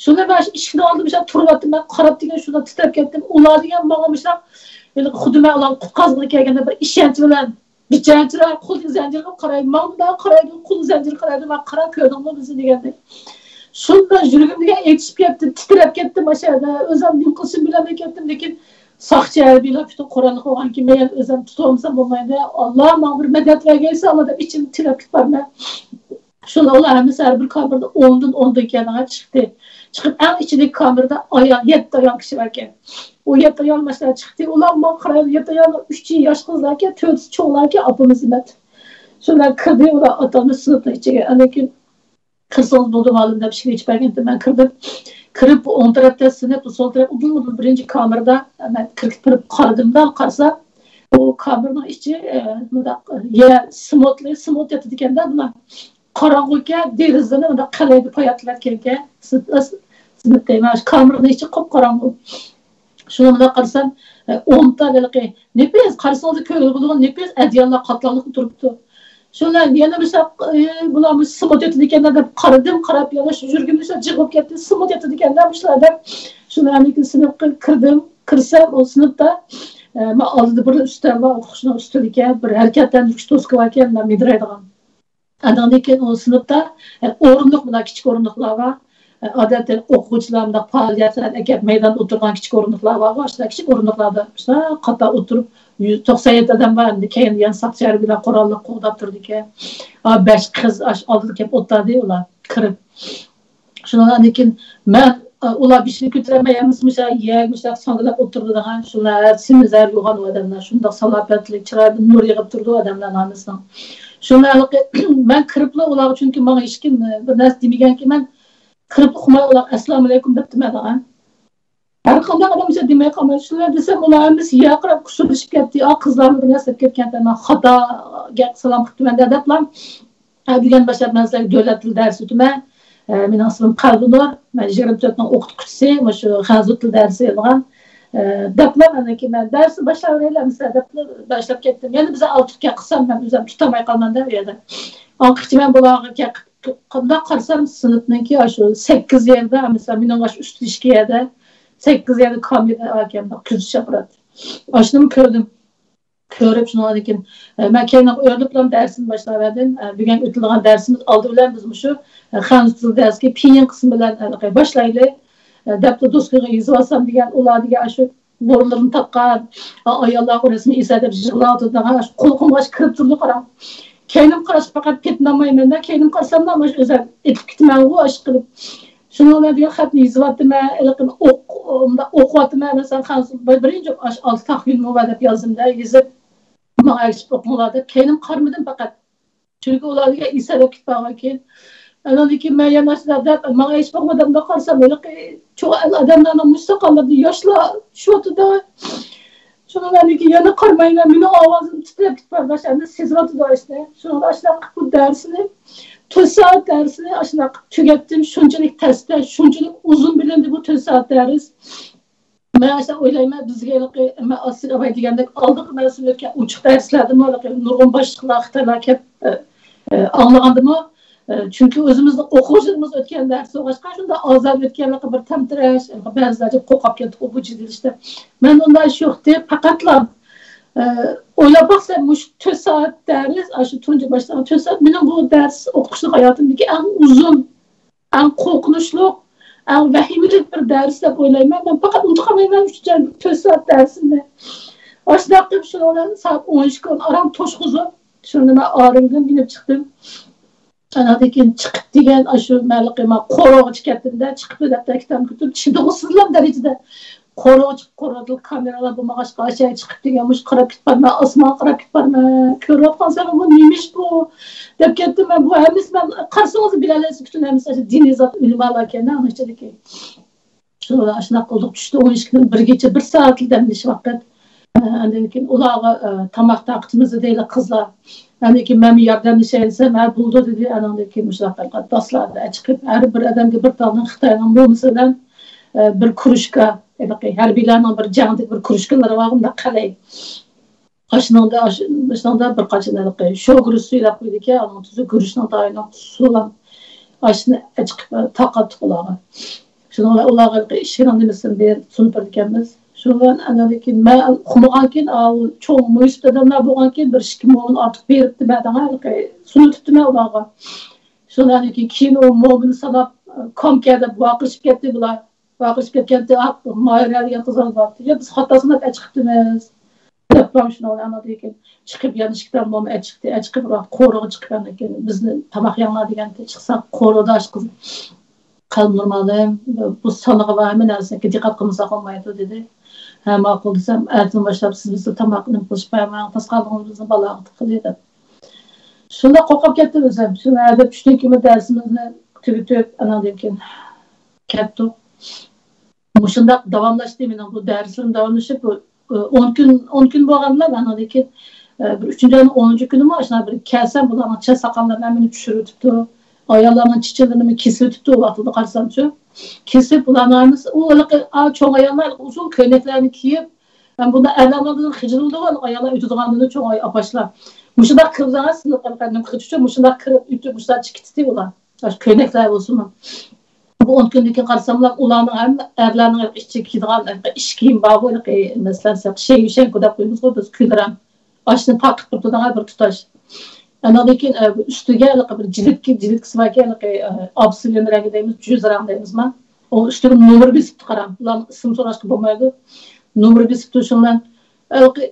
شۇنى مەن شۇ ئىشىكنىڭ ئالدىدا مۇشۇنداق تۇرۇۋاتتىم، مەن قاراپ دېگەن شۇنداق تىترەپ كەتتىم. ئۇلار دېگەن ماڭا مۇشۇنداق، ھېلىقى خۇددى مەن ئۇلارنى قۇتقازغىلى كەلگەندەك بىر ئىشەنچ بىلەن، بىچارىچىلەر قولىدىكى زەنجىرگە قارايدۇ، ماڭا مۇنداق قارايدۇ، قولىدىكى زەنجىرگە قارايدۇ، ماڭا قارا، كۆردۈڭمۇ بىزنى دېگەندەك. شۇنداق يۈرىكىم دېگەن ئېچىشىپ كەتتى، تىترەپ كەتتىم ئاشۇ يەردە. ئۆزۈم نېمە قىلىشىمنى بىلەلمەي كەتتىم، لېكىن ساقچى ھەربىيلەر پۈتۈن قوراللىق بولغانكىن، مەن ئۆزۈم تۇتۇۋالمىسام بولمايدۇ. ئاللا، ماڭا بىر مەدەت بەرگەيسە، ئاللا دەپ ئىچىمدە تىلەپ كېتىپ بارىمەن. شۇنى ئۇلار ھەممىسى ھەر بىر كامېردا ئوندىن ئوندىن كەلگەن چىقتى. چىقىپ ئەڭ ئىچىدىكى كامېردا ئايال، يەتتە ئايال كىشى باركەن. ئۇ يەتتە ئايال ماشۇنداق چىقتى. ئۇلار ماڭا قارايدۇ، يەتتە ئايالنىڭ ئۈچى ياش قىزلاركەن، تۆتىسى چوڭلاركەن، ئاپىمىز دېمەت. شۇنداق كىردى، ئۇلار ئاتالمىش سىنىپنىڭ ئىچىگە. لېكىن كىرسىڭىز بولدى مۇئەللىم دەپ ئىشىكنى ئېچىپ بەرگەنتىم. مەن كىردىم. كىرىپ ئوڭ تەرەپتە سىنىپ، سول تەرەپ، بۇ بىرىنچى كامېردا مەن كىرىپ، كىرىپ قارىدىمدا، قارىسام، ئۇ كامېرنىڭ ئىچى، ئە، مۇنداق، يەر سىموتلى، سىموت ياتىدىكەندە، بۇنداق قاراڭغۇكەن، دېرىزىنى مۇنداق قەلەيدە پاياتلىۋەتكەنكەن. سىنىپ، سىنىپ دەيمەن، كامېرنىڭ ئىچى قاپقاراڭغۇ. شۇنى مۇنداق قارىسام، ئە، ئونتا ھېلىقى نېپىز، قارىسىڭىزلا كۆرگىلى بولىدىغان نېپىز ئەدىياللار قاتارلىق تۇرۇپتۇ. شۇلار يەنە مۇشۇ، ئە، بۇلار مۇشۇ سىموت ياتىدىكەنلەر دەپ قارىدىم، قاراپ يەنە شۇ يۈرىكىم شۇ جىغ بولۇپ كەتتى، سىموت ياتىدىكەنلەر مۇشۇلار دەپ. شۇلارنىڭكى سىنىپقا كىردىم، كىرسەم ئۇ سىنىپتا، ئە، مانا ئالدىدا بىر ئۈستەل بار، ئوقۇتقۇچىنىڭ ئۈستىلى ئىكەن، بىر ھەرىكەتلەندۈرگۈچ دوسكا بار ئىكەن، مۇنداق مىدىرايدىغان. ئاندىن كېيىن ئۇ سىنىپتا، ئە، ئورۇندۇق، مۇنداق كىچىك ئورۇندۇقلار بار. ئە، ئادەتتە ئوقۇغۇچىلار مۇنداق پائالىيەتلەرنى ئەكەپ مەيداندا ئولتۇرىدىغان كىچىك ئورۇندۇقلار بارغۇ، ئاشۇنداق كىچىك ئورۇندۇقلاردا مۇشۇنداق قاتار ئولتۇرۇپ، يۈز توقسان يەتتە ئادەم بار، ئەمدى كەينىدە يەنە ساقچى ھەربىيلەر قوراللىق قوغداپ تۇرىدىكەن. ئا، بەش قىز ئاش-، ئالدىدا كېلىپ ئولتۇردى ئۇلار، كىرىپ. شۇنىڭدىن كېيىن مەن، ئۇلار بېشىنى كۆتۈرەلمەي، ھەممىسى مۇشۇ يەرگە مۇشۇنداق ساڭگىلاپ ئولتۇرىدىغان، شۇلار سېمىز ھەر يوغان ئۇ ئادەملەر، شۇنداق سالاپەتلىك، چىرايىدىن نۇر يېغىپ تۇرىدۇ ئۇ ئادەملەرنىڭ ھەممىسىنىڭ. شۇنىڭ ھېلىقى مەن كىرىپلا ئۇلارغا، چۈنكى ماڭا ھېچكىم بىر نەرسە دېمىگەنكى، مەن كىرىپلا ئۇقماي ئۇلارغا ئەسسالامۇئەلەيكۇم دەپتىمەن دەڭە. ھەر قانداق ئادەم شۇ دېمەي قالمايدۇ. شۇلار دېسەم، ئۇلار ھەممىسى ياقراپ كۇسۇرلىشىپ كەتتى. ئا، قىزلارمۇ بىر نەرسە دەپ كەتكەنتى، مەن خاتا گەپ سالام قىپتىمەن دە دەپلا. ھە، بۈگۈن باشلاپ مەن سىلەرگە دۆلەت تىلى دەرسى ئۆتىمەن. ئە، مېنىڭ ئىسمىم قەلبىنۇر. مەن يىگىرمە تۆتنىڭ ئوقۇتقۇچىسى، مۇشۇ خەنزۇ تىل دەرسى ئېلىدىغان. ئە، دەپلا ئاندىن كېيىن مەن دەرسنى باشلاۋېرەيلى ئەمىسە دەپلا باشلاپ كەتتىم. يەنە بىزنى ئالتە ئىككى قىلسام مەن ئۆزۈم تۇتالماي قالىمەن دەپ ئۇ يەردە. ئانقىچە مەن بۇلارغا قانداق قارىسام سىنىپنىڭكى ئاشۇ سەككىز يەردە، مەسىلەن، مېنىڭ ئاشۇ ئۈستىدىكى يەردە سەككىز يەردە كامېرا ئاكەمدە كۆزىتىش ئاپپاراتى. ئاشۇنىمۇ كۆردۈم. كۆرۈپ، شۇنىڭدىن كېيىن، ئە، مەن كەينىگە ئۆرۈلۈپلا دەرسىمنى باشلاۋەردىم. ئە، بۈگۈن ئۆتىدىغان دەرسىمىز ئالدى بىلەن بىز مۇشۇ، ئە، خەنزۇ تىل دەرسىگە پىيىن قىسمى بىلەن، ئە، باشلايلى، ئە، دەپلا دوسكىغا يېزىۋالسام دېگەن، ئۇلار دېگەن ئاشۇ بورىلىرىنى تاققان، ئا، ئاياللارغا رەسمىي ئېسەر دەپ يىغلاۋاتىدىغان، ئاشۇ قۇلىقىمغا ئاشۇ كىرىپ تۇرىدۇ، قاراڭ. كەينىمگە قاراشقا پەقەت پېتىنالمايمەن-دە، كەينىمگە قارىساملا مانا شۇ ئۆزۈم ئېتىپ كېتىمەنغۇ، ئاشۇ قىلىپ. شۇنىڭ بىلەن دېگەن خەتنى يېزىۋاتىمەن، ھېلىقى ئوق-، مۇنداق ئوقۇۋاتىمەن، مەسىلەن، خەنزۇ-، بىر-، بىرىنچى ئاش-، ئالتە تاق يۈنمۇ بار دەپ يازدىم-دە، يېزىپ، ماڭا ئەگىشىپ ئوقۇڭلار دەپ، كەينىمگە قارىمىدىم پەقەت. چۈنكى ئۇلار دېگەن ئېسەر بولۇپ كېتىپ قالغان كېيىن. ئاندىن كېيىن مەن يەنە ئاشۇنداق دەپ، ماڭا ئېگىشىپ ئوقۇڭلار دەپ قارىسام، ھېلىقى چوڭ ئەل ئادەملەرنىڭ مۇشۇ ساقاللىرىدا ياشلار چۈشۈۋاتىدۇ. شۇنىڭ بىلەن كېيىن يەنە قارىمايمەن، مېنىڭ ئاۋازىم تىترەپ كېتىپ بارىدۇ، ئاشۇ ئەمدى سېزىۋاتىدۇ ئىشنى. شۇنىڭ بىلەن ئاشۇنداق قىلىپ بۇ دەرسنى، تۆت سائەت دەرسنى ئاشۇنداق قىلىپ تۈگەتتىم. شۇنچىلىك تەستە، شۇنچىلىك ئۇزۇن بىلىندى بۇ تۆت سائەت دەرس. مەن ئاشۇنداق ئويلايمەن، بىزگە ھېلىقى مەن ئاسىي ئاباي دېگەندەك ئالدىنقى مەۋسۇم ئۆتكەن ئوچۇق دەرسلەردىمۇ ھېلىقى نۇرغۇن باشلىقلار، خىتايلار كەپ، ئە، ئە، ئاڭلىغاندىمۇ، ئە، چۈنكى ئۆزىمىزنىڭ ئوقۇغۇچىلىرىمىز ئۆتكەن دەرس بولغاچقا، شۇنداق ئازادە ئۆتكەنلىكى بىر تەمتىرەش، بەزىلەر قورقۇپ كەتتۇق بۇ جىددىيلىشىشتە. مەن ئۇنداق ئىش يوقتى، پەقەتلا، ئە، ئويلاپ باقسام، مۇشۇ تۆت سائەت دەرس، ئاشۇ تۇنجى باشلانغان تۆت سائەت، مېنىڭ بۇ دەرس ئوقۇتقۇچىلىق ھاياتىمدىكى ئەڭ ئۇزۇن، ئەڭ قورقۇنچلۇق، ئەڭ ۋەھىمىلىك بىر دەرس دەپ ئويلايمەن. مەن پەقەت ئۇنتۇپ قالمايمەن شۇ تۆت سائەت دەرسىمنى. ئاشۇنداق قىلىپ شۇنىڭ بىلەن سائەت ئون ئىككى ئون ئاران توشقۇزۇپ، شۇنى مەن ئارىمدىن مېڭىپ چىقتىم. ئاناندىن كېيىن چىقىپ دېگەن ئاشۇ مەلىقى مەن قورۇغا چىقىپ كەتتىمدە، چىقىپ دەپتەر كىتابنى كۆتۈرۈپ چىدىغۇسىزلام دەرىجىدە قورۇغا چىقىپ، قورۇدا كامېرالار بولماغاچقا ئاشۇ يەرگە چىقىپ دېگەن مۇشۇ قاراپ كېتىپ بارىمەن، ئاسمانغا قاراپ كېتىپ بارىمەن، كۆرۈۋاتقانسەن بۇ نېمە ئىش بۇ دەپ كەتتىم مەن. بۇ ھەممىسى مەن قارىسىڭىز بىلەلەيسىز، پۈتۈن ھەممىسى ئاشۇ دىنىي زات، ئۆلىمالار ئىكەن ئۇنىڭ ئىچىدىكى. شۇ ئاشۇنداق قىلدۇق، چۈشتە ئون ئىككىدىن بىرگىچە بىر سائەتلا دەم ئېلىش ۋاقىت. ئاندىن كېيىن ئۇلارغا، ئە، تاماق تارقىتىمىز دەيلى قىزلار. ئاندىن كېيىن مەنمۇ ياردەملىشەي دېسەم، ھە، بولىدۇ دېدى. ئانىڭدىن كېيىن مۇشۇنداق داسلاردا چىقىپ، ھەر بىر ئادەمگە بىر تالنىڭ خىتاينىڭ مومىسى بىلەن، ئە، بىر كروشكا، ھېلىقى ھەربىيلەرنىڭ بىر جەڭدىكى بىر كروشكىلىرى بار، ئۇنداق قەلەي. ئاشۇنىڭدا، ئاشۇ-، ئاشۇنىڭدا بىر قانچە ھېلىقى شوگۇرۇچ سۈيى دەپ قويىدىكەن، ئانىڭ تۈزى گۈرۈچنىڭ تايىنىڭ سۇلام. ئاشۇنى ئەچىقىپ تارقاتتۇق ئۇلارغا. شۇنىڭ بىلەن ئۇلارغا ھېلىقى ئىشىكنىڭ نېمىسىنى بېرىپ سۇندۇرىدىكەنمىز. شۇنىڭ بىلەن ئاندىن كېيىن مەن ئۇقمىغانكىن، ئاۋۇ چوڭ مۇيسىپ داداملار بولغانكىن، بىر ئىككى مومىن ئارتۇق بېرىپتىمەن دەڭە، ھېلىقى سۇنۇتۇپتىمەن ئۇلارغا. شۇنىڭدىن كېيىن، كېيىن ئۇ مومىنى ساناپ، كومكە دەپ ۋارقىرىشىپ كەتتى بۇلار. ۋارقىرىشىپ كەتكەنتى، ماھىرە دېگەن قىز ئالدىغا، يا بىز خاتا ساناپ ئەچىقىپتىمىز دەپلا شۇنىڭ بىلەن ئانىڭدىن كېيىن چىقىپ يەنە ئىككى تال موما ئەچىقتى. ئەچىقىپ قورۇغا چىقىپ ئاندىن كېيىن بىزنى تاماق يەڭلار دېگەنتى. چىقساق قورۇدا ئاشۇ قىز، قەلبىنۇر مۇئەللىم، بۇ سانىغا بار ھەممە نەرسىگە دىققەت قىلمىساق بولمايدۇ دېدى. ھە، ماقۇل دېسەم، ئەتىدىن باشلاپ سىز بىزگە تاماقنى نېمە قىلىشقا بەرمەڭ، تاسقالىقىڭىز بىزنى بالاغا تىقىلى دەپ. شۇنداق قورقۇپ كەتتىم ئۆزۈم. شۇ ھەدە چۈشتىن كېيىن دەرسىمىزنى تۈگىتىپ، ئاناندىن كېيىن كەتتۇق. مۇشۇنداق داۋاملاشتى مېنىڭ بۇ دەرسلىرىم داۋاملىشىپ، بۇ، ئون كۈن، ئون كۈن بولغاندىلا، ئاناندىن كېيىن، بىر ئۈچىنچى ئاينىڭ ئونىنچى كۈنىمۇ ئاشۇنداق بىر كەلسەم، بۇلارنىڭ چاچ ساقاللىرىنى ھەممىنى چۈشۈرۈۋېتىپتۇ. ئاياللارنىڭ چېچىلىرىنى كېسىۋېتىپتۇ، ئۇ ۋاقتىدا قارىسامچۇ. كېسىپ، بۇلارنىڭ ھەممىسى، ئۇ ھېلىقى، ئا، چوڭ ئاياللار ھېلىقى ئۇزۇن كۆينەكلەرنى كىيىپ، مەن بۇنداق ئەرلەرنىڭ ئالدىدا خىجىل بولىدىغان ئاياللار ئۆتىدىغاندىن چوڭ ئاي-، ئاپاشلار. مۇشۇنداق كىرىدىغان سىنىپ ئەلقەندىن كىرىشىچۇ، مۇشۇنداق كىرىپ ئۆتۈپ، مۇشۇنداق چىقىپ كېتىدۇ ئۇلار. ئاشۇ كۆينەكلەر بولسىمۇ. بۇ ئون كۈندىن كېيىن قارىساملا، ئۇلارنىڭ ھەممە ئەرلەرنىڭ ئىچىگە كىيىدىغان ئىش كىيىم بارغۇ، مەسىلەن، شەيۋىشەنكۇ دەپ قويىمىزغۇ بىز، كۈيلىرەم. ئاشۇنى تارقىتىپ تۇرىدىغان بىر تۇتاش. ئاندىن كېيىن، ئە، ئۈستىگە ھېلىقى بىر جىلىتكە، جىلىتكىسى باركەن، ھېلىقى، ئە، ئابسىلىن رەڭگى دەيمىز، جۈز رەڭ دەيمىزما. ئۇ ئۈستىگە نومۇر بېسىپتۇ، قاراڭ. بۇلارنىڭ ئىسمىنى سوراشقا بولمايدۇ. نومۇر بېسىپتۇ، شۇنىڭ بىلەن ھېلىقى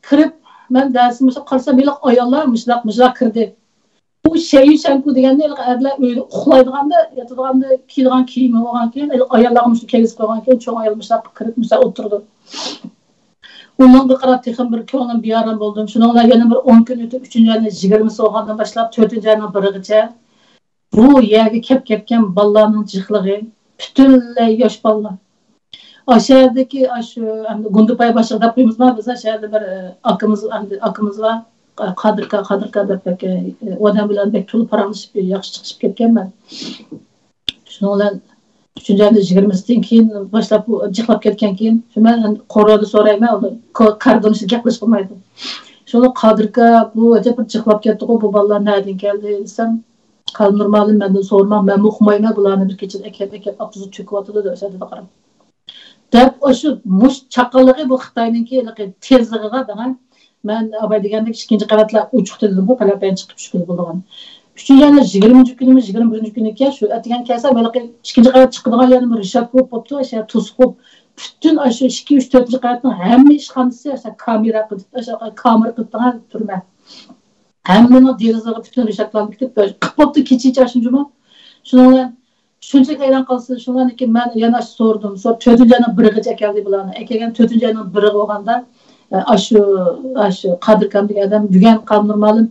كىرىپ، مەن دەرسىمنى باشلاپ قارىسام، ھېلىقى ئاياللار مۇشۇنداق، مۇشۇنداق كىردى. بۇ شەيۋىشەنكۇ دېگەندە ھېلىقى ئەرلەر ئۆيدە ئۇخلايدىغاندا، ياتىدىغاندا كىيىدىغان كىيىمى بولغانكەن، ھېلىقى ئاياللارغا مۇشۇنى كىيگۈزۈپ قويغانكەن، چوڭ ئايال مۇشۇنداق كىرىپ، مۇشۇنداق ئولتۇرىدۇ. ئۇنىڭغا قاراپ تېخىمۇ بىر كۆڭلۈم بىئارام بولدۇم. شۇنىڭ بىلەن يەنە بىر ئون كۈن ئۆتۈپ، ئۈچىنچى ئاينىڭ يىگىرمىسى بولغاندىن باشلاپ، تۆتىنچى ئاينىڭ بىرىگىچە بۇ يەرگە كەپ كەتكەن بالىلارنىڭ جىقلىقى، پۈتۈنلەي ياش بالىلار. ئاشۇ يەردىكى، ئاشۇ، ئەمدى گۇندىپاي باشلىقى دەپ قويىمىزما، بىز ئاشۇ يەردە بىر، ئە، ئاكىمىز، ئەمدى ئاكىمىز بار، قادىركا، قادىركا دەپ بەك، ئە، ئۇ ئادەم بىلەن بەك تولا پاراڭلىشىپ، ياخشى چىقىشىپ كەتكەنمەن. شۇنىڭ بىلەن ئۈچىنچى ئاينىڭ يىگىرمىسىدىن كېيىن باشلاپ ئۇ جىقلاپ كەتكەن كېيىن، شۇ مەن قورۇدا سورايمەن، ئۇ كو-، كارىدونىشتا گەپلىشىپ بولمايدۇ. شۇڭا قادىركا، بۇ ئەجەب بىر جىقلاپ كەتتىغۇ، بۇ بالىلار نەدىن كەلدى دېسەم، قەلبىنۇر مۇئەللىم، مەندىن سورىما، مەنمۇ ئۇقمايمەن، بۇلارنى بىر كېچىدە ئەكەپ، ئەكەپ ئاپتوبۇسقا چۆكۈۋاتىدۇ دەپ ئەسەردە قاراپ. دەپ ئاشۇ مۇش چاققانلىقى بۇ خىتاينىڭكى ھېلىقى تېزلىقىغا دەڭە. مەن ئاباي دېگەندەك ئىككىنچى قەۋەتلەر ئوچۇقتا دېدىمغۇ، پەلەمپەينى چىقىپ چۈشكىلى بولىدىغان. ئۈچىنچى ئاينىڭ يىگىرمىنچى كۈنىمۇ، يىگىرمە بىرىنچى كۈنىكەن، شۇ ئەتىگەن كەلسەم، ھېلىقى ئىككىنچى قەۋەت چىقىدىغان يەرنىمۇ رېشاتكا بولۇپ بوپتۇ، ئاشۇ توسۇق بولۇپ. پۈتۈن ئاشۇ ئىككى، ئۈچ، تۆتىنچى قەۋەتنىڭ ھەممە ئىشخانىسى ئاشۇ كامېرا قىلىپ، ئاشۇ كامېرا قىلىپ تۇرمەن. ھەممىنىڭ دېرىزىغا پۈتۈن رېشاتكىلارنى پۈتۈپ، قىپ بوپتۇ كېچىچە ئاشۇنچىمۇ. شۇنىڭ بىلەن شۇنچىلىك ھەيران قالسىڭىز، شۇنىڭدىن كېيىن مەن يەنە ئاشۇ سورىدىم. سوراپ، تۆتىنچى ئاينىڭ بىرىگىچە ئەكەلدى بۇلارنى. ئەكەلگەن تۆتىنچى ئاينىڭ بىرىگە بولغاندا، ئاشۇ، ئاشۇ قادىركام دېگەن ئادەم، بۈگۈن قەلبىنۇر مۇئەللىم،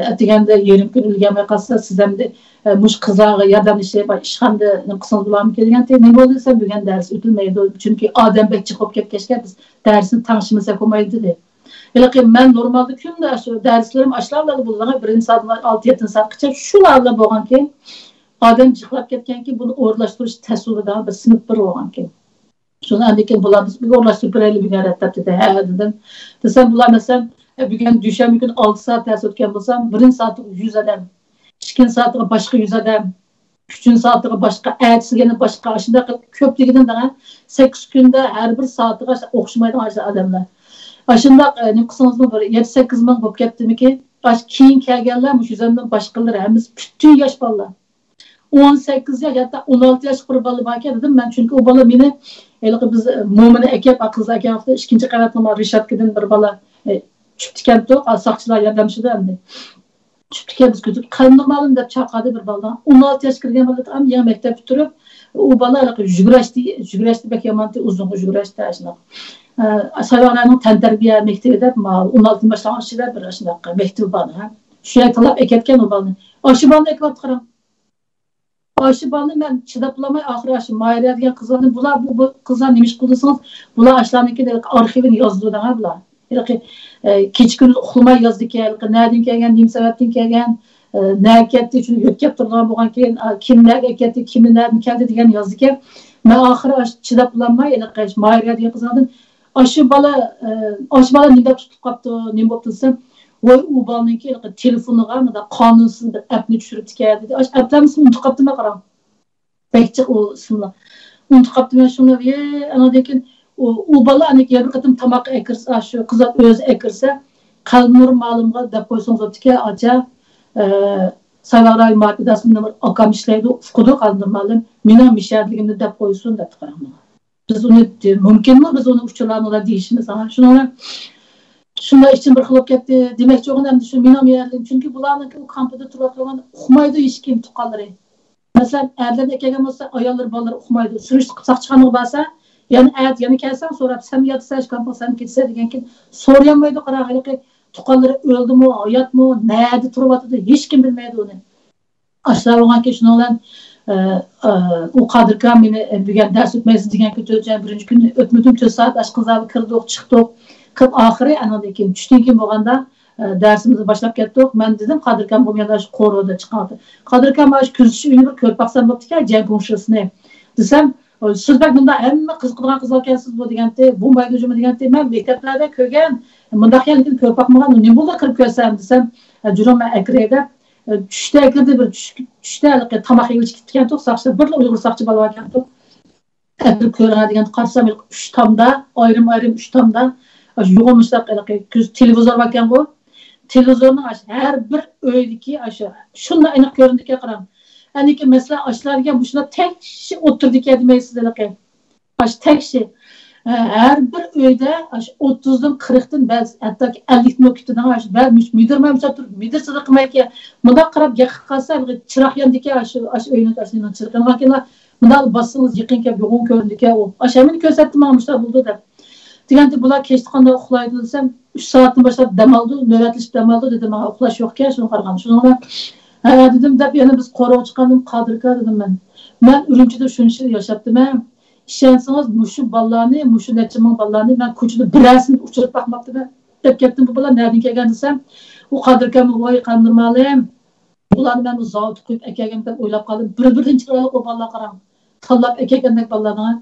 ئەتىگەندە يېرىم كۈن ئۈلگۈرمەي قالسا، سىز ئەمدى، مۇشۇ قىزلارغا ياردەملىشىپ، ئىشخانىدا نېمە قىلسىڭىز بولامدىكىن دېگەنتى. نېمە بولدى دېسەم، بۈگۈن دەرس ئۆتۈلمەيدۇ، چۈنكى ئادەم بەك جىق بولۇپ كەتكەچكە، بىز دەرسنى تەڭشىمىسەك بولمايدۇ دېدى. ھېلىقى مەن نورمالدا كۈندە ئاشۇ دەرسلىرىم ئاشۇلار بىلەن بولىدىغان، بىرىنچى سائەتتىن ئالتە، يەتتىنچى سائەتقىچە شۇلار بىلەن بولغانكەن، ئادەم جىقلاپ كەتكەنكىن، بۇنى ئورۇنلاشتۇرۇش تەس بولىدىغان بىر سىنىپ بىر بولغانكەن. شۇنى ئاندىن كېيىن بۇلار، بىز بىر ئورۇنلاشتۇرۇپ بېرەيلى بۈگۈن رەت دەپ دېدى. ھە دېدىم. دېسەم، بۇلار مەسىلەن، بۈگۈن دۈشەنبە كۈنى ئالتە سائەت دەرس ئۆتكەن بولسام، بىرىنچى سائەتتە يۈز ئادەم، ئىككىنچى سائەتتە باشقا يۈز ئادەم، ئۈچىنچى سائەتتە باشقا، ئەتىسى يەنە باشقا، ئاشۇنداق قىلىپ كۆپلۈكىدىن دەڭە، سەككىز كۈندە ھەر بىر سائەتىگە ئوخشىمايدىغان ئاشۇ ئادەملەر. ئاشۇنداق، ئە، نېمە قىلسىڭىزمۇ بىر يەتتە، سەككىز مىڭ بولۇپ كەتتىمىكىن؟ ئاشۇ كېيىن كەلگەنلەر، مۇشۇ يۈز ئادەمدىن باشقىلىرى ھەممىسى پۈتۈن ياش بالىلار. ئون سەككىز ياش، ھەتتا ئون ئالتە ياشلىق بىر بالا باركەن دېدىم مەن، چۈنكى ئۇ بالا مېنى ھېلىقى بىز، ئە، مومىنى ئەكەپ، قىزنى ئەكەپ ۋاقتىدا ئىككىنچى قەۋەتنىڭ رېشاتكىدىن بىر بالا، ئە، چۈشۈپتىكەنتۇق، ساقچىلار ياردەملىشىدۇ ئەمدى. چۈشۈپتىكەن، بىز كۆتۈرۈپ، قەلبىنۇر مۇئەللىم دەپ چاقىردى بىر بالا. ئون ئالتە ياشقا كىرگەن بالا، ئەمدى يېڭى مەكتەپ پۈتتۈرۈپ، ئۇ بالا ھېلىقى يۈگۈرەشتى، يۈگۈرەشتى بەك يامانتى، ئۇزۇنغا يۈگۈرەشتى، شۇنداق. ئە، سايۋاغلارنىڭ تەنتەربىيە مەكتىپى دەپ، ماۋۇ ئون ئالتىدىن باشلانغان كىشىلەر بىر شۇنداق مەكتىپى بار، ھە. شۇ يەرگە تاللاپ ئەكەتكەن ئۇ بالىنى. ئاشۇ بالىنى ئەكىۋاپتۇ قاراڭ. ئاشۇ بالىنى مەن چىداپ بولالماي، ئاخىرى ئاشۇ ماھىرە دېگەن قىزلارنى، بۇلار، بۇ، بۇ قىزلار نېمە ئىش قىلدى دېسىڭىز، بۇلار ئاشۇلارنىڭكى ئارخىۋىنى يازىدۇ دەڭە بۇلار. ھېلىقى، ئە، كېچە كۈندۈز ئۇخلىماي يازىدىكەن، ھېلىقى نەدىن كەلگەن، نېمە سەۋەبتىن كەلگەن، ئە، نەگە كەتتى، شۇنى يۆتكەپ تۇرىدىغان بولغانكەن، ئا، كىم نەگە كەتتى، كىم نەدىن كەلدى دېگەن يازىدىكەن. مەن ئاخىرى ئاشۇ چىداپ بولالماي، ھېلىقى ماھىرە دېگەن قىزلاردىن، ئاشۇ بالا، ئە، ئاشۇ بالا نېمە دەپ تۇتۇپ قاپتۇ، نېمە بوپتۇ دېسەم، ۋاي، ئۇ بالىنىڭكى ھېلىقى تېلېفونىغا مۇنداق قانۇنسىز بىر ئەپنى چۈشۈرۈپتىكەن دېدى. ئاشۇ ئەپلەرنى ئۇنتۇپ قاپتىمەن قاراڭ. بەك جىق ئۇ ئىسىملار. ئۇنتۇپ قاپتىمەن شۇنى. ۋىي، ئانىڭدىن كېيىن ئۇ، ئۇ بالا ئەنە يەنە بىر قېتىم تاماق ئەكىرسە، شۇ قىزلار ئۆزى ئەكىرسە، قەلبىنۇر مۇئەللىمغا دەپ قويسىڭىز بوپتىكەن، ئاچا، ئە، سايۋاغلار ماپىداسى، مېنىڭ بىر ئاكام ئىشلەيدۇ، ئۇقىدۇ قەلبىنۇر مۇئەللىم، مېنىڭ مىشەدىلىكىمنى دەپ قويسۇن دەپتۇ قاراڭ. بىز ئۇنى، مۇمكىنمۇ بىز ئۇنى ئۇچۇرلارنى ئۇلار دېيىشىمىز؟ ھا، شۇنىڭ بىلەن شۇنداق ئىچىم بىر خىل بولۇپ كەتتى. دېمەكچى بولغىنىم ئەمدى شۇ مېنىڭ يەرلىرىم. چۈنكى بۇلارنىڭكى ئۇ كامپىدا تۇرۇۋاتقان ئۇقمايدۇ ھېچكىم تۇغقانلىرى. مەسىلەن، ئەرلەرنى ئەكەلگەن بولسا، ئاياللىرى، بالىلىرى ئۇقمايدۇ. سۈرۈشتە ساقچىخانىغا بارسا، يەنە ئەتە يەنە كەلسەڭ سوراپ، سەن ياتىسەن، شۇ كامپىغا سەن كېتىسەن دېگەنكىن، سورىيالمايدۇ. قاراڭ، ھېلىقى تۇغقانلىرى ئۆلدىمۇ، ھاياتمۇ، نەدە تۇرۇۋاتىدۇ، ھېچكىم بىلمەيدۇ ئۇنى. ئاشۇلار بولغانكەن، شۇنىڭ بىلەن، ئە، ئە، ئۇ قادىركا مېنى، ئە، بۈگۈن دەرس ئۆتمەيسىز دېگەنكى، تۆت، بىرىنچى كۈنى ئۆتمىدىم، تۆت سائەت ئاشۇ قىزلار بىلەن كىردۇق، چىقتۇق. كىرىپ ئاخىرى ئانىڭدىن كېيىن، چۈشتىن كېيىن بولغاندا، ئە، دەرسىمىزنى باشلاپ كەتتۇق. مەن دېدىم، قادىركام بولمىغاندا شۇ قورۇدا چىقاتتى. قادىركام، مانا شۇ كۆزىتىش ئۆيىنى بىر كۆرۈپ باقسام بوپتىكەن، جيەنگۇڭ شىسىنى. دېسەم، سىز بەك مۇنداق ھەممە قىزىقىدىغان قىزلاركەنسىز بۇ دېگەنتى، بۇ مايدا جۇما دېگەنتى، مەن مەكتەپلەردە كۆرگەن، مۇنداق يەرلىكىنى كۆرۈپ باقمىغان، نېمە بولدى كىرىپ كۆرسەم دېسەم، ئە، جۇرۇڭ مەن ئەكىرەي دەپ، ئە، چۈشتە كىردى بىر چۈش، چۈشتە ھېلىقى تاماق يېگىلى كېتىپتىكەنتۇق، ساقچى، بىرلا ئۇيغۇر ساقچى بالا باركەنتۇق. ئەكىرىپ كۆرۈڭە دېگەن قارىسام، ھېلىقى ئۈچ تامدا، ئايرىم-ئايرىم ئۈچ تامدا، ئاشۇ يوغان مۇشۇنداق ھېلىقى كۆز تېلېۋىزور باركەنغۇ. تېلېۋىزورنىڭ ئاشۇ ھەر بىر ئۆيدىكى ئاشۇ شۇنداق ئېنىق كۆرۈنىدىكەن قاراڭ. ئەنىكى مەسىلەن، ئاشۇلارغا مۇشۇنداق تەكشى ئولتۇرىدىكەن دېمەيسىز ھېلىقى. ئاشۇ تەكشى. ھە، ھەر بىر ئۆيدە ئاشۇ ئوتتۇزدىن، قىرىقتىن، بەزى ھەتتاكى ئەللىكتىن بولۇپ كېتىدىغان ئاشۇ بەر مۈش-، مۈدۈرمۇ ھەم تۇرۇپ، مۈدۈر سىزىق قىلمايدىكەن. مۇنداق قاراپ گەپ قىلىپ قالسا، ھېلىقى چىراغ ياندىكەن، ئاشۇ، ئاشۇ ئۆينىڭ، ئاشۇ ئۆينىڭ چىرىغى يانغانكەن. مۇنداق باسسىڭىز يېقىن كەپ يوغان كۆرۈنىدىكەن ئۇ. ئاشۇ ھەممىنى كۆرسەتتى ماڭا، مۇشۇنداق بولىدۇ دەپ. دېگەنتى، بۇلار كەچتە قانداق ئۇخلايدۇ دېسەم، ئۈچ سائەتتىن باشلاپ دەم ئالىدۇ، نۆۋەتلىشىپ دەم ئالىدۇ دېدى ماڭا، ئۇخلاش يوقكەن، شۇنى قارىغان. شۇنىڭ بىلەن، ھە دېدىم دەپ يەنە بىز قورۇغا چىققاندىن قادىركا دېدىم مەن. مەن ئۈرۈمچىدە شۇنچە يىل ياشاپتىمەن. ئىشەنسىڭىز، مۇشۇ بالىلارنى، مۇشۇ نەچچە مىڭ بالىلارنى مەن كوچىدا بىرەرسىنى ئۇچرىتىپ باقماپتىمەن، دەپ كەتتىم. بۇ بالىلار نەدىن كەلگەن دېسەم، ئۇ قادىر ئاكاممۇ، ۋاي قادىر مالىم، بۇلارنى مەن زاۋۇتقا قويۇپ ئەكەلگەن دەپ ئويلاپ قالدىم. بىر-بىرىدىن چىرايلىق ئۇ بالىلار، قاراڭ. تاللاپ ئەكەلگەندەك بالىلارنى.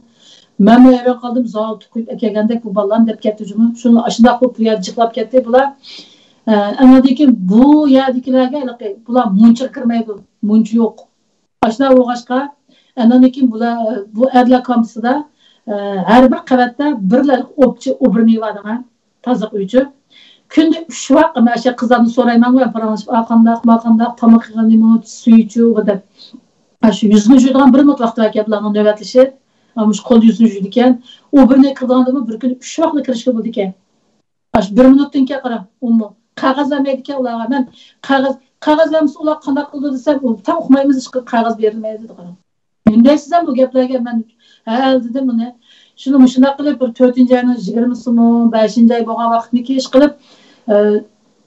مەنمۇ ھەيران قالدىم، زاۋۇتقا قويۇپ ئەكەلگەندەك بۇ بالىلارنى دەپ كەتتى جۇمۇ. شۇنى ئاشۇنداق قىلىپ بۇ يەردە جىقلاپ كەتتى بۇلار. ئە، ئاندىن كېيىن بۇ يەردىكىلەرگە ھېلىقى بۇلار مۇنچىغا كىرمەيدۇ. مۇنچا يوق. ئاشۇنداق بولغاچقا، ئاندىن كېيىن بۇلار، بۇ ئەرلەر كامپۇسىدا، ئە، ھەر بىر قەۋەتتە بىرلا ئوپچە ئوبرىنى بار دەڭە. تازىلىق ئۆيچە. كۈندە ئۈچ ۋاق مەن شۇ قىزلاردىن سورايمەنغۇ، پاراڭلىشىپ، ئا قانداق، ما قانداق، تاماق يېگەننىمۇ، سۈيىچۇ دەپ. ئاشۇ يۈزنى يۇيىدىغان بىر مىنۇت ۋاقتى باركەن بۇلارنىڭ نۆۋەتلىشىپ. ئاشۇ قول يۈزنى يۇيىدىكەن. ئوبرىنى قىلىدىغاندىمۇ بىر كۈنى ئۈچ ۋاقنى كىرىشكە بولىدىكەن. ئاشۇ بىر مىنۇتتىن كېيىن قارا، ئۇمۇ قەغەز بەرمەيدىكەن ئۇلارغا. مەن قەغەز، قەغەز بەرمىسە ئۇلار قانداق قىلىدۇ دېسەم، ئۇ تەڭ ئۇقمايمىز، ھېچقانداق قەغەز بېرىلمەيدۇ دېدى، قارا. نېمە دەيسىز ھەم بۇ گەپلەرگە؟ مەن ھە دېدىم ئۇنى. شۇنى مۇشۇنداق قىلىپ، بىر تۆتىنچى ئاينىڭ يىگىرمىسىمۇ، بەشىنچى ئاي بولغان ۋاقىتنىكى ئىش قىلىپ، ئە،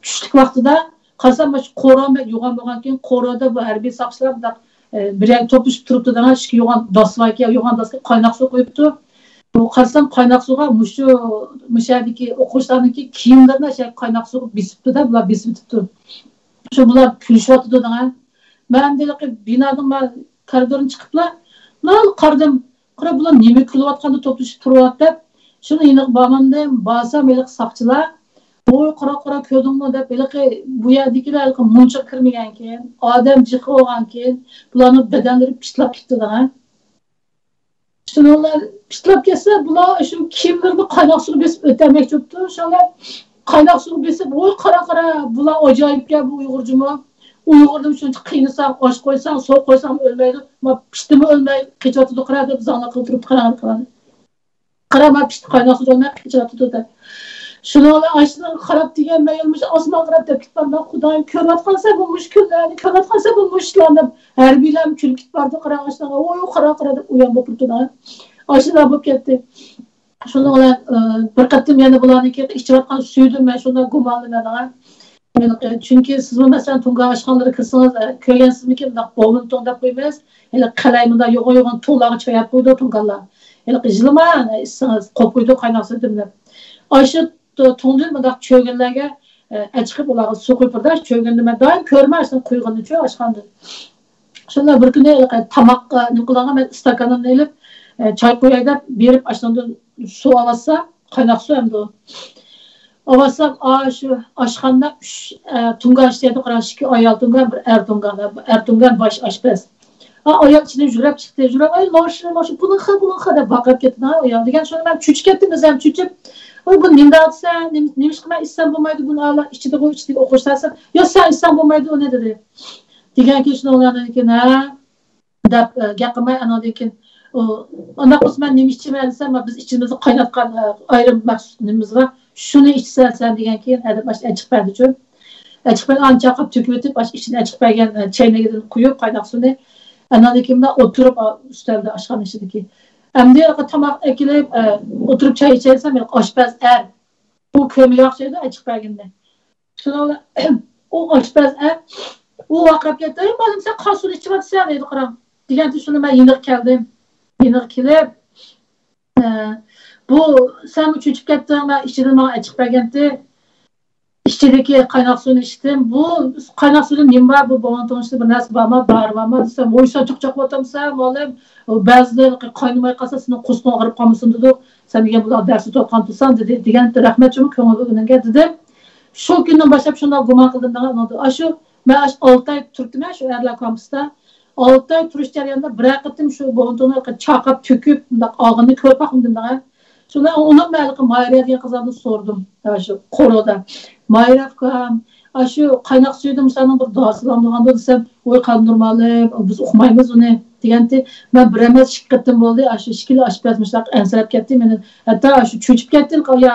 چۈشلۈك ۋاقتىدا قارىسام، مانا شۇ قورۇ بەك يوغان بولغانكىن، قورۇدا بۇ ھەربىي ساقچىلار بۇنداق، ئە، بىر يەرگە توپلىشىپ تۇرۇپتۇ دەڭە، ئىككى يوغان داس باركەن، يوغان داسقا قايناق سۇ قۇيۇپتۇ. بۇ قارىسام، قايناق سۇغا مۇشۇ، مۇشۇ يەردىكى ئوقۇغۇچىلارنىڭكى كىيىملىرىنى شۇ قايناق سۇغا بېسىپتۇ-دە، بۇلار بېسىۋېتىپتۇ. شۇ بۇلار كۈلۈشۈۋاتىدۇ دەڭە. مەن ھېلىقى بىنادىن ما كارىدوردىن چىقىپلا، مانا قارىدىم. قارا، بۇلار نېمە كۈلۈۋاتقاندا توپلىشىپ تۇرۇۋاتىدۇ دەپ، شۇنى يېنىغا بارمامدىم. بارسام، ھېلىقى ساقچىلار، ۋوي، قارا، قارا، كۆردۈڭمۇ دەپ، ھېلىقى بۇ يەردىكىلەر ھېلىقى مۇنچىغا كىرمىگەنكىن، ئادەم جىقى بولغانكىن، بۇلارنىڭ بەدەنلىرى پىتلاپ كېتىپتۇ دەڭە. شۇنىڭلار پىتلاپ كەتسە، بۇلار شۇ كىيىملىرىنى قايناق سۇغا بېسىپ ئۆتەلمەكچى بوپتۇ. شۇڭا قايناق سۇغا بېسىپ، ۋوي، قارا، قارا، بۇلار ئاجايىپكەن، بۇ ئۇيغۇرچىمۇ. ئۇيغۇرنىمۇ شۇنچە قىينىساڭ، ئاش قويساڭ، سۇ قويساڭ ئۆلمەيدۇ. ما پىتىمۇ ئۆلمەي قېچىۋاتىدۇ، قارا، دەپ زاڭلىق قىلىپ تۇرۇپتۇ، قارا، قارا. قارا، ما پىت قايناق سۇدا ئۆلمەي قېچىۋاتىدۇ، دەپ. شۇنىڭ بىلەن ئاشۇنىڭغا قاراپ دېگەن، مەن يەنە مۇشۇ ئاسمانغا قاراپ دەپ كېتىپمەن. مەن، خۇدايىم، كۆرۈۋاتقانسەن بۇ مۇشۇ كۈنلەرنى، كۆرۈۋاتقانسەن بۇ مۇشۇ ئىشلارنى، دەپ. ھەربىيلەرمۇ كۈلۈپ كېتىپ باردى، قاراڭ، ئاشۇنىڭغا، ۋوي، قارا، قارا، دەپ ئۇيان بولۇپ تۇرۇپتۇ. ئاشۇنداق بولۇپ كەتتى. شۇنىڭ بىلەن، ئى، بىر قېتىم يەنە بۇلارنىڭكى ئىچىۋاتقان سۈيىدىن مەن شۇنداق گۇمانلىنىمەن. چۈنكى سىزمۇ، مەسىلەن، تۇڭگان ئاشخانىلىرىغا كىرسىڭىز، ئى، كۆرگەنسىزمىكىن، مۇنداق بوۋىن تۇڭ دەپ قويىمىز. ھېلى قەلەي مۇنداق يوغان-يوغان تۇڭلارغا چاياپ قويىدۇ تۇڭگانلار. ھېلىقى يىلىما ئىچسىڭىز، قوپۇيدۇ قايناق سۈيدىن دەپ. ئاشۇ تۇڭدىن مۇنداق چۆگۈنلەرگە، ئە، ئەچىقىپ ئۇلارغا سۇ قۇيۇپ بېرىدۇ. چۆگۈندە مەن دائىم كۆرىمەن، ئاشۇنى قۇيغىنىچۇ ئاشخانىدىن. شۇنداق بىر كۈنى ھېلىقى تاماققا نېمە قىلغان، مەن ئىستاكانىمنى ئېلىپ، ئە، چاي قۇياي دەپ بېرىپ، ئاشۇنىڭدىن سۇ ئالسا، قايناق سۇ ئەمدى ئۇ. ئاۋاتسام، ئا، شۇ ئاشخانىدا ئۈچ، ئە، تۇڭگان ئىشلەيدۇ، قاراڭ، ئىككى ئايال تۇڭگان، بىر ئەر تۇڭگان، ئەر تۇڭگان باش ئاشپەز. ئا، ئايال ئىچىدىن يۈگرەپ چىقتى، يۈگرەپ، ئاي، ماشىنا، ماشىنا، بۇنىڭغا، بۇنىڭغا دەپ ۋارقىراپ كەتتى، ئايال دېگەن. شۇنى مەن چۆچۈپ كەتتىم، ئۆزۈم چۆچۈپ. ئاي، بۇ نېمە دەۋاتىسەن؟ نېمە، نېمىشقا مەن ئىچسەم بولمايدۇ؟ بۇنى ئالا ئىچىدىغۇ، ئىچىدىغۇ ئوقۇغۇچىلار دېسەم، يا، سەن ئىچسەڭ بولمايدۇ ئۇنى، دېدى. دېگەنكىن شۇنىڭ بىلەن كېيىن، ھە؟ دەپ، ئە، گەپ قىلماي، ئاناندىن كېيىن، ئۇ، ئۇنداق بولسا مەن نېمە ئىچىمەن دېسەم، بىز ئىچىمىزدە قايناتقان، ئە، ئايرىم مەخسۇس نېمىمىز بار، شۇنى ئىچىسەن سەن دېگەن كېيىن، ھەدەپ ئاشۇ ئەچىق بەردىچۇ. ئەچىق بەرگەن ئانى چاقاپ تۆكۈۋېتىپ، ئاشۇ ئىچىدىن ئەچىق بەرگەن، ئە، چەينىكىدىن قۇيۇپ، قايناق سۇنى. ئاناندىن كېيىن مۇنداق ئولتۇرۇپ، ئا، ئۈستەلدە ئاشخانا ئىچىدىكى. ئەمدى تاماق ئەكېلىپ، ئە، ئولتۇرۇپ چاي ئىچەي دېسەم، ياق، ئاشپەز ئەر. ئۇ كۆرمىگەن ئوخشايدۇ ئەچىق بەرگىنىنى. شۇنىڭ بىلەن ئۇ ئاشپەز ئە، ئۇ ۋارقىراپ كەتتى، ئەي مالىم، سەن قان سۇنى ئىچىۋاتىسەن دەيدۇ، قاراڭ. دېگەنتى شۇنى مەن يېنىغا كەلدىم. يېنىغا كېلىپ، ئە، بۇ سەنمۇ چۆچۈپ كەتتىڭ، مەن ئىچىدىن ماڭا ئەچىق بەرگەنتى. ئىچىدىكى قايناق سۇنى ئىچتىم. بۇ قايناق سۇدا نېمە بار؟ بۇ بوغۇن تۇڭشىدا بىر نەرسە بارمۇ؟ دارى بارمۇ؟ دېسەم، ۋوي، سەن چاقچاق قىلىۋاتامسەن، مالىم؟ بەزىدە قاينىماي قالسا، سېنىڭ قورسىقىڭ ئاغرىپ قالمىسۇن، دېدى. سەن دېگەن بۇلار دەرس ئۆتۈۋاتقان تۇرساڭ، دېدى. دېگەن رەھمەت شۇمۇ كۆڭۈل بۆلگىنىڭگە، دېدىم. شۇ كۈندىن باشلاپ شۇنداق گۇمان قىلدىم، دېگەن ئۇنىڭدا. ئاشۇ، مەن ئاشۇ ئالتە ئاي تۇرۇپتىمەن شۇ ئەرلەر كامپۇسىدا. ئالتە ئاي تۇرۇش جەريانىدا بىرەر قېتىم شۇ بوغۇن تۇڭنى چاقاپ تۆكۈپ، مۇنداق ئالغىنىنى كۆرۈپ باقمىدىم، دېگەن. شۇنى ئۇنىڭ مەلىكى ماھىرە دېگەن قىزلاردىن سورىدىم. شۇ قورۇدا. ماھىرە ئۇكام، ئاشۇ قايناق سۈيىدە مۇشۇلارنىڭ بىر دارىسى بارمىدىغاندۇ دېسەم، ۋوي قادىر مالىم، بىز ئۇقمايمىز ئۇنى، دېگەنتى. مەن بىر ئەمەس، ئىككى قېتىم بولدى. ئاشۇ ئىككىلا ئاشپەز مۇشۇنداق ئەنسىرەپ كەتتى. مېنى ھەتتا شۇ چۆچۈپ كەتتى. يا،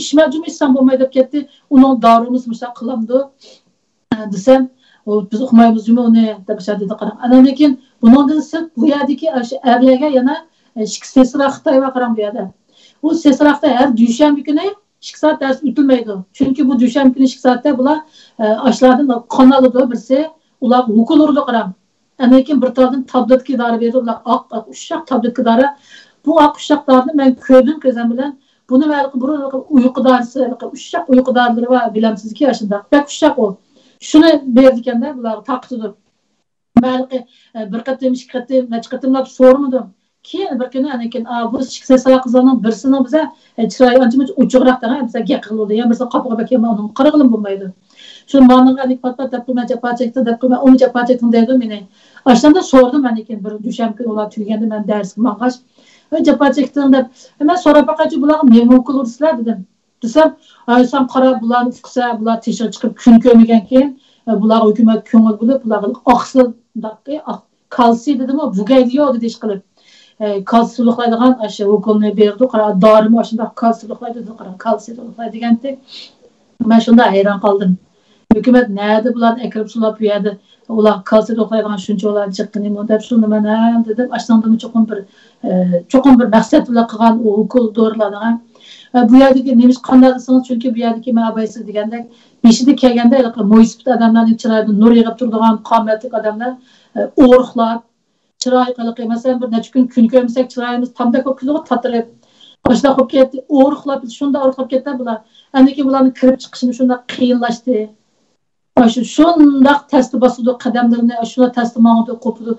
ئىچمە جۇمۇ، ئىچسەڭ بولمايدۇ دەپ كەتتى. ئۇنىڭ دارىمىز مۇشۇنداق قىلامدۇ؟ دېسەم، ئۇ، بىز ئۇقمايمىز جۇمۇ ئۇنى، دەپ ئاشۇ دېدى، قاراڭ. ئاناندىن كېيىن بۇنىڭدىن سىرت بۇ يەردىكى ئاشۇ ئەرلەرگە يەنە، ئە، ئىككى سېسرا خىتاي بار، قاراڭ، بۇ يەردە. ئۇ سېسرا خىتاي ھەر دۈشەنبە كۈنى ئىككى سائەت دەرس ئۆتۈلمەيدۇ. چۈنكى بۇ دۈشەنبە كۈنى ئىككى سائەتتە بۇلار، ئە، ئاشۇلاردىن قان ئالىدۇ بىرسى، ئۇلارغا ئوكۇل ئۇرىدۇ، قاراڭ. ئاندىن كېيىن بىر تالدىن تابلېتكا دارى بېرىدۇ، ئۇلار ئاق، ئاق، ئۇششاق تابلېتكا دارى. بۇ ئاق ئۇششاق دارىنى مەن كۆردۈم كۆزۈم بىلەن. بۇنى ھېلىقى بۇرۇن ھېلىقى ئۇيقۇ دارىسى، ھېلىقى ئۇششاق ئۇيقۇ دارىلىرى بار، بىلەمسىزكى، ئاشۇنداق. بەك ئۇششاق ئۇ. شۇنى بېرىدىكەن-دە بۇلارغا، تارقىتىدۇ. مەن ھېلىقى، ئە، بىر قېتىم، ئىككى قېتىم، نەچچە قېتىملاپ سورىمىدىم. كېيىن بىر كۈنى ئاندىن كېيىن، ئا، بۇ ئىككى سەكسەن قىزلارنىڭ بىرسىنىڭ بىزە، ئە، چىرايى ئانچە-مۇنچە ئوچۇقراق دەڭە، بىزە گەپ قىلىدۇ، يەنە بىرسىنىڭ قاپىقىغا بەك يامان ئۇنىڭغا قارىغىلىمۇ بولمايدۇ. شۇ مانىڭغا ئەنىك پات-پات دەپ قويماي، جاپا چەكتىڭ دەپ قويماي، ئۇمۇ جاپا چەكتىڭ دەيدۇ مېنى. ئاشۇنداق سورىدىم مەن كېيىن بىر دۈشەنبە كۈنى ئۇلار تۈگىگەندە مەن دەرسكە ماڭغاچ. ۋاي جاپا چەكتىڭ دەپ. مەن سوراپ باقايچۇ بۇلارغا نېمە ئوكۇل ئۇرىسىلەر دېدىم. دېسەم، ئاي سەن قارا، بۇلارنى ئۇقسا، بۇلار تېشىغا چىقىپ كۈن كۆرمىگەنكىن، بۇلارغا ھۆكۈمەت كۆڭۈل بۆلۈپ، بۇلارغا ئاقسىل، كالسىي دېدىمۇ، بۇگەيدىيو دېدى ئىشقىلىپ. كالسىي تولۇقلايدىغان ئاشۇ ئوكۇلنى بېرىدۇ، قارا، دارىمۇ ئاشۇنداق كالسىي تولۇقلايدۇ، قارا، كالسىي تولۇقلايدۇ دېگەنتى. مەن شۇنداق ھەيران قالدىم. ھۆكۈمەت نەدە بۇلارنى ئەكىرىپ سولاپ، بۇ يەردە ئۇلار كالسىي تولۇقلايدىغان شۇنچە ئۇلار جىققىنىمۇ دەپ، شۇنى مەن ھەم دېدىم، ئاشۇنىڭدىمۇ چوقۇم بىر، ئە، چوقۇم بىر مەقسەت بىلەن قىلغان ئۇ ئوكۇل دورىلارنىڭ. ئە، بۇ يەردىكى نېمىش قانداق دېسىڭىز، چۈنكى بۇ يەردىكى مەن ئابايسىز دېگەندەك، بېشىدا كەلگەندە ھېلىقى مويسىپىت ئادەملەرنىڭ چىرايىدا نۇر يېغىپ تۇرىدىغان، قامەتلىك ئادەملەر، ئە، ئورۇقلاپ، چىرايى قىلىقى، مەسىلەن، بىر نەچچە كۈن كۈن كۆرمىسەك، چىرايىمىز تامدەك بولۇپ كېتىدىغۇ، تاتىرىپ. ئاشۇنداق بولۇپ كەتتى، ئورۇقلاپ، شۇنداق ئورۇقلاپ كەتتى بۇلار. ئاندىن كېيىن بۇلارنىڭ كىرىپ چىقىشىمۇ شۇنداق قىيىنلاشتى. ئاشۇ شۇنداق تەستە باسىدۇ قەدەملىرىنى، شۇنداق تەستە ماڭىدۇ، قوپىدۇ.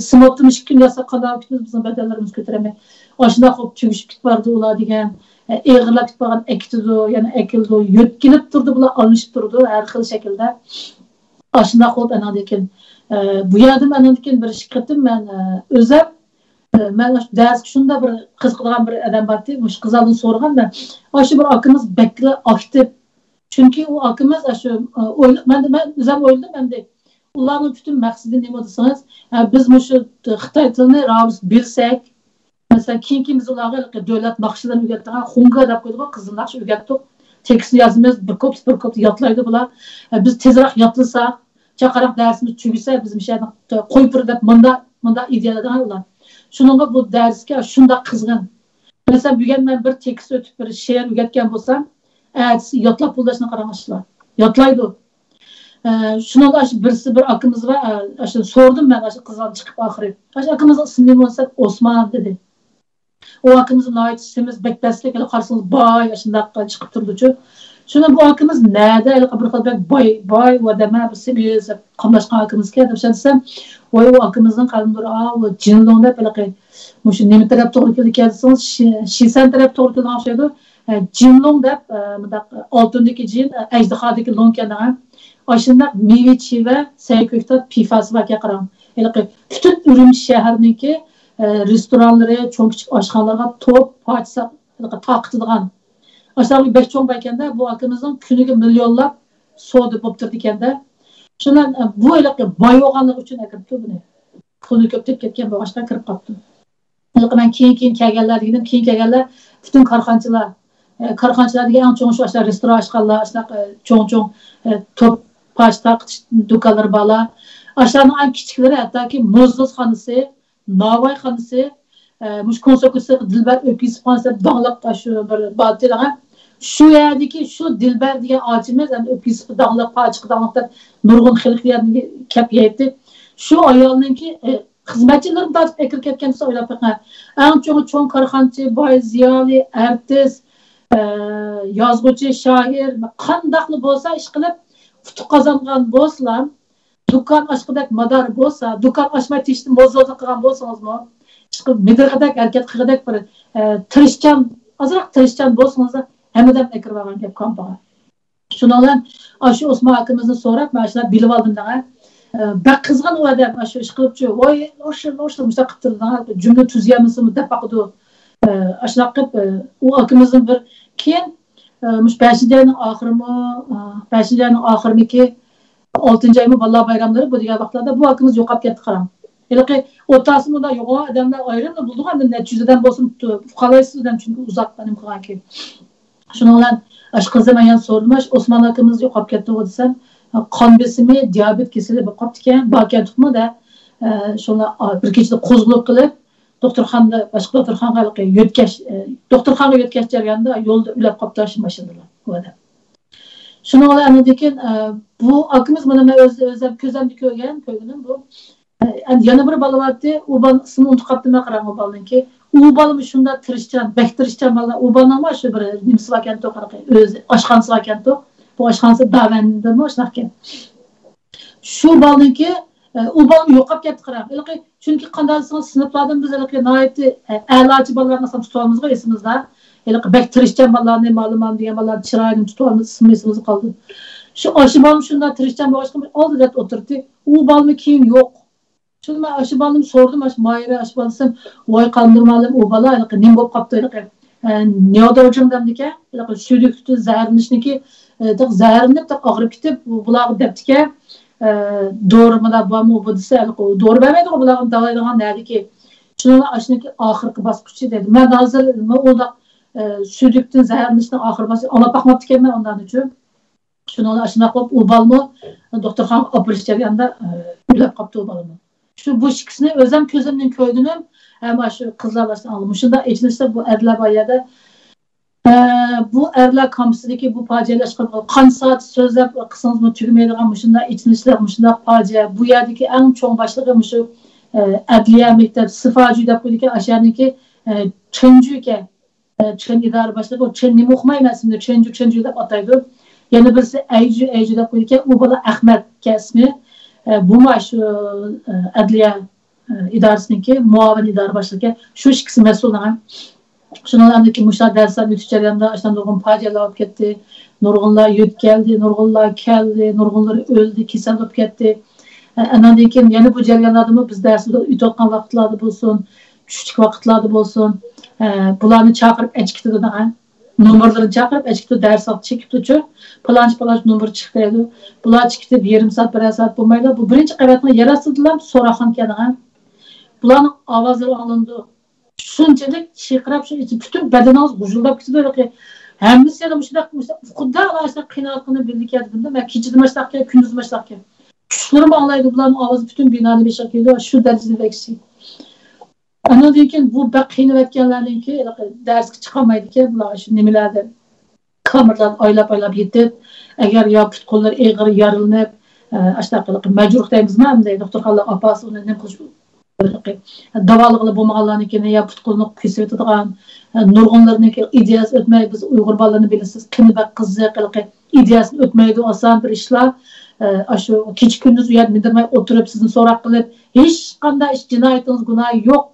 سىنوپتىن ئىككى كۈن ياتساق قانداق بولۇپ كېتىمىز، بىزنىڭ بەدەنلىرىمىز كۆتۈرەلمەي. ئاشۇنداق بولۇپ تۈگىشىپ كېتىپ بارىدۇ ئۇلار دېگەن. ئېغىرلاپ كېتىپ بارغان ئەكېتىدۇ، يەنە ئەكېلىدۇ، يۆتكىلىپ تۇرىدۇ، بۇلار ئالمىشىپ تۇرىدۇ ھەر خىل شەكىلدە. ئاشۇنداق بولۇپ ئاناندىن كېيىن، ئە، بۇ يەردىن ئاناندىن كېيىن بىر ئىككى قېتىم مەن، ئە، ئۆزەم، ئە، مەن ئاشۇ دەرسكە شۇنداق بىر قىزىقىدىغان بىر ئادەم بارتى، مۇشۇ قىزلاردىن سورىغان مەن. ئاشۇ بىر ئاكىمىز بەكلا ئاكتىپ. چۈنكى ئۇ ئاكىمىز ئاشۇ، ئە، ئويلا-، مەن، مەن ئۆزەم ئويلىدىم ئەمدى. ئۇلارنىڭ پۈتۈن مەقسىتى نېمە دېسىڭىز، ئە، بىز مۇشۇ خىتاي تىلىنى راۋۇرۇس بىلسەك، مەسىلەن، كېيىن، كېيىن بىز ئۇلارغا ھېلىقى دۆلەت ناخشىلىرىنى ئۆگەتتۇق. خۇڭگې دەپ قويدۇق، قىزىل ناخشا ئۆگەتتۇق. تېكىست يازىمىز، بىر كوپتا، بىر كوپتا يادلايدۇ بۇلار. ئە، بىز تېزرەك يادلىساق، چاقىراق دەرسىمىز تۈگىسە، بىز مۇشۇ يەردە قويۇپ بېرە دەپ مۇنداق، مۇنداق ئىدىيە ئالىدىغان ئۇلار. شۇنىڭغا بۇ دەرسكە شۇنداق قىزغىن. مەسىلەن، بۈگۈن مەن بىر تېكىست ئۆتۈپ، بىر شېئىر ئۆگەتكەن بولسام، ئەتىسى يادلاپ بولۇشىنى قاراڭ ئاشۇلار. يادلايدۇ. ئە، شۇنىڭدا ئاشۇ بىرسى، بىر ئاكىمىز بار، ئە، ئاشۇ سورىدىم مەن، ئاشۇ قىزغا چىقىپ ئاخىرى. ئاشۇ ئاكىمىزنىڭ ئىسمى نېمە دېسەم، ئوسمان دېدى. ئۇ ئاكىمىز ناھايىتى سېمىز، بەك پەسلىك، ھېلى قارىسىڭىز باي، ئاشۇنداق چىقىپ تۇرىدۇچۇ. شۇنى بۇ ئاكىمىز نەدە، ھېلىقى بىر خىل بەك باي، باي ئۇ ئادەم، ھە، بىر سېمىز، قاملاشقان ئاكىمىزكەن دەپ دېسەم، ۋاي، ئۇ ئاكىمىزنىڭ قەلىمىدۇر، ئا، ئۇ جىنلۇڭ دەپ ھېلىقى، مۇشۇ نېمە تەرەپ توغرا كېلىدىكەن دېسىڭىز، شى-، شىسەن تەرەپ توغرا كېلىدىغان ئوخشايدۇ. ئە، جىنلۇڭ دەپ، ئە، مۇنداق ئالتۇندىكى جىن، ئە، ئەجدىھادىكى لوڭكەن دەڭە. ئاشۇنداق مېۋە چىۋە، سەي كۆكتات، پىفاسى باركەن قاراڭ. ھېلىقى پۈتۈن ئۈرۈمچى شەھىرىنىڭكى، ئە، رېستورانلىرى، چوڭ كىچىك ئاشخانىلارغا توپ، پاچىسا، ھېلىقى تارقىتىدىغان. ئاشۇنداق بەك چوڭ باركەن-دە، بۇ ئاكىمىزنىڭ كۈنىگە مىليونلاپ سودا بوپ تۇرىدىكەن-دە. شۇنىڭ، ئە، بۇ ھېلىقى باي بولغانلىقى ئۈچۈن ئەكىرىپتۇ بۇنى. پۇلى كۆپ تېپىپ كەتكەن بولغاچقا كىرىپ قاپتۇ. ھېلىقى مەن كېيىن، كېيىن كەلگەنلەر دېگىنىم، كېيىن كەلگەنلەر پۈتۈن كارخانىچىلار. ئە، كارخانىچىلار دېگەن ئەڭ چوڭ شۇ ئاشۇ رېستوران ئاچقانلار، ئاشۇنداق، ئە، چوڭ، چوڭ، ئە، توپ پاچ تارقىتىش دۇكانلىرى بارلار. ئاشۇلارنىڭ ئەڭ كىچىكلىرى ھەتتاكى موزدۇزخانىسى، ناۋايخانىسى، ئە، مۇشۇ كونسول كوسىقى دىلبەر ئۆپكە يېسىپ قالسا داڭلىق ئاشۇ بىر باتىلىغا. شۇ يەردىكى شۇ دىلبەر دېگەن ئاچىمىز، ئەمدى ئۆپكە يېسىپ داڭلىق، پاچىقى داڭلىق دەپ نۇرغۇن خەلق يەردىن كەپ يەيتتى. شۇ ئايالنىڭكى، ئە، خىزمەتچىلىرىنى تارتىپ ئەكىرىپ كەتكەن بولسا ئويلاپ بېقىڭ. ئەڭ چوڭى چوڭ كارخانىچى، باي، زىيالىي، ئارتىس، ئە، يازغۇچى، شائىر، قانداقلا بولسا ئىشقىلىپ ئۇتۇق قازانغان بولسىلا، دۇكان ئاچقۇدەك مادارى بولسا، دۇكان ئاچماي تېشىدىن موزدۇزلۇق قىلغان بولسىڭىزمۇ، ئىشقىلىپ مىدىرغىدەك ھەرىكەت قىلغۇدەك بىر، ئە، تىرىشچان، ئازراق تىرىشچان بولسىڭىزلا ھەممىدەم ئەكىرىۋالغان گەپ كامپىغا. شۇنىڭ بىلەن ئاشۇ ئوسمان ئاكىمىزنى سوراپ، مەن شۇنداق بىلىۋالدىم دەڭە. ئە، بەك قىزغىن ئۇ ئادەم، ئاشۇ ئىش قىلىپچۇ، ۋاي، ئوشۇ، ئوشۇ، مۇشۇنداق قىلىپ تۇرىدۇ دەڭە، جۈملە تۈزۈيەلمىسىمۇ دەپ باقىدۇ. ئە، ئاشۇنداق قىلىپ، ئە، ئۇ ئاكىمىزنىڭ بىر كېيىن، ئە، مۇشۇ بەشىنچى ئاينىڭ ئاخىرىمۇ، ئە، بەشىنچى ئاينىڭ ئاخىرىمىكى، ئالتىنچى ئايمۇ بالىلار بايراملىرى بۇ دېگەن ۋاقىتلاردا بۇ ئاكىمىز يوقاپ كەتتى قاراڭ. ھېلىقى ئوتتۇراسى مۇنداق يوغان ئادەملەر ئايرىملا بولىدىغۇ، ئەمدى نەچچە يۈز ئادەم بولسىمۇ، ئۇقالايسىز ئادەم، چۈنكى ئۇزاق نېمە قىلغانكىن. شۇنىڭ بىلەن ئاشۇ قىزدىن مەن يەنە سورىدىم، ئاشۇ ئوسمان ئاكىمىز يوقاپ كەتتىغۇ دېسەم، قان بېسىمى، دىيابېت كېسىلى بولۇپ قاپتىكەن، باركەنتۇقمۇ دە، ئە، شۇڭا، ئا، بىر كېچىدە قوزغىلىپ قېلىپ، دوختۇرخانىدا، باشقا دوختۇرخانىغا ھېلىقى يۆتكەش، ئە، دوختۇرخانىغا يۆتكەش جەريانىدا يولدا ئۆلۈپ قاپتۇ، ئاشۇ ماشىنىدىلا ئۇ ئادەم. شۇنىڭ بىلەن ئاندىن كېيىن، ئە، بۇ ئاكىمىز مانا مەن ئۆز، ئۆزۈم كۆزۈمدە كۆرگەن، كۆرگىنىم بۇ. ئە، يەنە بىر بالا بارتى، ئۇ بالىنىڭ ئىسمىنى ئۇنتۇپ قاپتىمەن، قاراڭ، ئۇ بالىنىڭكى. ئۇ بالىمۇ شۇنداق تىرىشچان، بەك تىرىشچان بالىلار. ئۇ بالىنىڭمۇ شۇ بىر نېمىسى باركەنتۇ، قېنى، ئۆزى ئاشخانىسى باركەنتۇ. بۇ ئاشخانىسى داۋەندىمۇ شۇنداقكەن. شۇ بالىنىڭكى، ئە، ئۇ بالىمۇ يوقاپ كەتتى، قاراڭ. ھېلىقى، چۈنكى قانداق دېسىڭىز، سىنىپلاردىن بىز ھېلىقى ناھايىتى، ئە، ئەلاچى بالىلارنى ئاسان تۇتۇۋالىمىزغۇ ئېسىمىزدە. ھېلىقى بەك تىرىشچان بالىلارنى، مالىم، مالىم دېگەن بالىلارنى چىرايىنى تۇتۇۋالىمىز، ئىسمى ئېسىمىزدە قالدى. شۇ ئاشۇ بالىمۇ شۇنداق تىرىشچان بولغاچقا، ئالدى دەپ ئولتۇردى. ئۇ بالىمۇ كېيىن يوق. شۇندا مەن ئاشۇ بالىنى سورىدىم، ئاشۇ ماھىرە، ئاشۇ بالىسىم، ۋاي قالدۇرمالىم، ئۇ بالا ھېلىقى نېمە بولۇپ قاپتۇ، ھېلىقى، ئە، نياۋداۋجىڭ دەمدىكەن، ھېلىقى سۈيدۈكتىن زەھەرلىنىشنىكى، ئە، دىق زەھەرلىنىپ، دىق ئاغرىپ كېتىپ، بۇ-، بۇلارغا دەپتىكەن، ئە، دورا مۇنداق بارمۇ، بۇ دېسە، ھېلىقى دورا بەرمەيدىغۇ، بۇلارغا داۋالايدىغان نەدىكى. شۇنىڭ ئاشۇنىڭكى ئاخىرقى باسقۇچى دېدى. مەن ھازىر مۇنداق، ئە، سۈيدۈكتىن زەھەرلىنىشنىڭ ئاخىرى باسقۇچى ئاڭلاپ باقماپتىكەنمەن ئۇنداقنىچۇ. شۇنىڭ ئاشۇنداق بولۇپ، ئۇ بالىمۇ دوختۇرخانىغا ئاپىرىش جەريانىدا، ئە، ئۆلۈپ قاپتۇ ئۇ بالىمۇ. شۇ بۇ ئىككىسىنى ئۆزۈم كۆزۈمدىن كۆردۈم، ھەم شۇ قىزلار ئاشۇنداق ئاڭلىدىم. مۇشۇنداق ئېچىنىشلىق بۇ ئەرلەر بار يەردە. ئە، بۇ ئەرلەر كامپىسىدىكى بۇ پاجىئەلەر ئىشقىلىپ، قانچە سائەت سۆزلەپ قىلسىڭىزمۇ تۈگىمەيدىغان مۇشۇنداق ئېچىنىشلىق، مۇشۇنداق پاجىئە. بۇ يەردىكى ئەڭ چوڭ باشلىقى مۇشۇ، ئە، ئەدلىيە مەكتەپ، سىفاجۈ دەپ قويىدىكەن، ئاشۇ يەرنىڭكى، ئە، چېنجۈكەن. ئە، چېن ئىدارە باشلىقى، ئۇ چېن نېمە ئۇقمايمەن ئەسلىمدە، چېنجۈ، چېنجۈ دەپ ئاتايدۇ. يەنە بىرسى ئەيجۈ، ئەيجۈ دەپ قويىدىكەن، ئۇ بالا ئەخمەتكەن ئىسمى. ئە، بۇمۇ شۇ، ئە، ئەدلىيە، ئە، ئىدارىسىنىڭكى مۇئاۋىن ئىدارە باشلىقى. شۇ ئىككىسى مەسئۇل دەڭە. شۇنىڭ ئاندىن كېيىن مۇشۇ دەرسلەرنى ئۆتۈش جەريانىدا ئاشۇنداق نۇرغۇن پاجىئەلەر بولۇپ كەتتى. نۇرغۇنلار يۆتكەلدى، نۇرغۇنلار كەلدى، نۇرغۇنلىرى ئۆلدى، كېسەل بولۇپ كەتتى. ئە، ئاناندىن كېيىن يەنە بۇ جەريانلاردىمۇ بىز دەرس ئۆتۈۋاتقان ۋاقىتلاردا بولسۇن، چۈشلۈك ۋاقىتلاردا بولسۇن، ئە، بۇلارنى چاقىرىپ ئەچىكىتىدۇ دەڭە. نومۇرلىرىنى چاقىرىپ ئەچىكىتىدۇ، دەرس ۋاقتى چېكىپتۇچۇ، پالانچى، پالانچى نومۇر چىقتى دەيدۇ. بۇلار چىكىتىپ يېرىم سائەت، بىرەر سائەت بولمايلا، بۇ بىرىنچى قەۋەتنىڭ يەر ئاستىدىلا سوراقخانا ئىكەن دەڭە. بۇلارنىڭ ئاۋازلىرى ئاڭلىنىدۇ. شۇنچىلىك چىرقىراپ، شۇ ئىچى پۈتۈن بەدىنىڭىز غۇژۇلداپ كېتىدۇ. ھەممىسى يەنە مۇشۇنداق، مۇشۇنداق، خۇددى ئانا شۇنداق قىينالايدىغىنى بىلدىكەن دېدىمدە، مەن كېچىدىمۇ شۇنداقكەن، كۈندۈزمۇ شۇنداقكەن. چۈشلىرىمۇ ئاڭلايدۇ، بۇلارنىڭ ئاۋازى پۈتۈن بىنانىڭ بېشىغا كېلىدۇ، شۇ دەرىجىدە بەك ئىسسىق. ئاندىن كېيىن بۇ بەك قىينىۋەتكەنلەرنىڭكى دەرسكە چىقالمايدىكەن، بۇلار شۇ نېمىلەردە، كامېرىلاردا ئايلاپ-ئايلاپ يېتىپ، ئەگەر يا پۇت-قوللىرى ئېغىر يارىلىنىپ، ئە، ئاشۇنداق قىلىپ مەجرۇھ دەيمىزمۇ، ئەمدى دوختۇرخانىلارغا ئاپارسا ئۇنى نېمە قىلىش، داۋالىغىلى بولمىغانلارنىڭكىنى يا پۇت-قولىنى كېسىۋېتىدىغان، ئە، نۇرغۇنلىرىنىڭكى ئىدىيەسى ئۆتمەي، بىز ئۇيغۇر بالىلىرىنى بىلىسىز، قېنى بەك قىزىق، ھېلىقى ئىدىيەسى ئۆتمەيدۇ، ئاسان بىر ئىشلار. ئە، ئاشۇ كېچە-كۈندۈز ئۇ يەردە مىدىرماي ئولتۇرۇپ، سىزدىن سوراق قىلىپ، ھېچقانداق ئىش، جىنايىتىڭىز، گۇناھى يوق.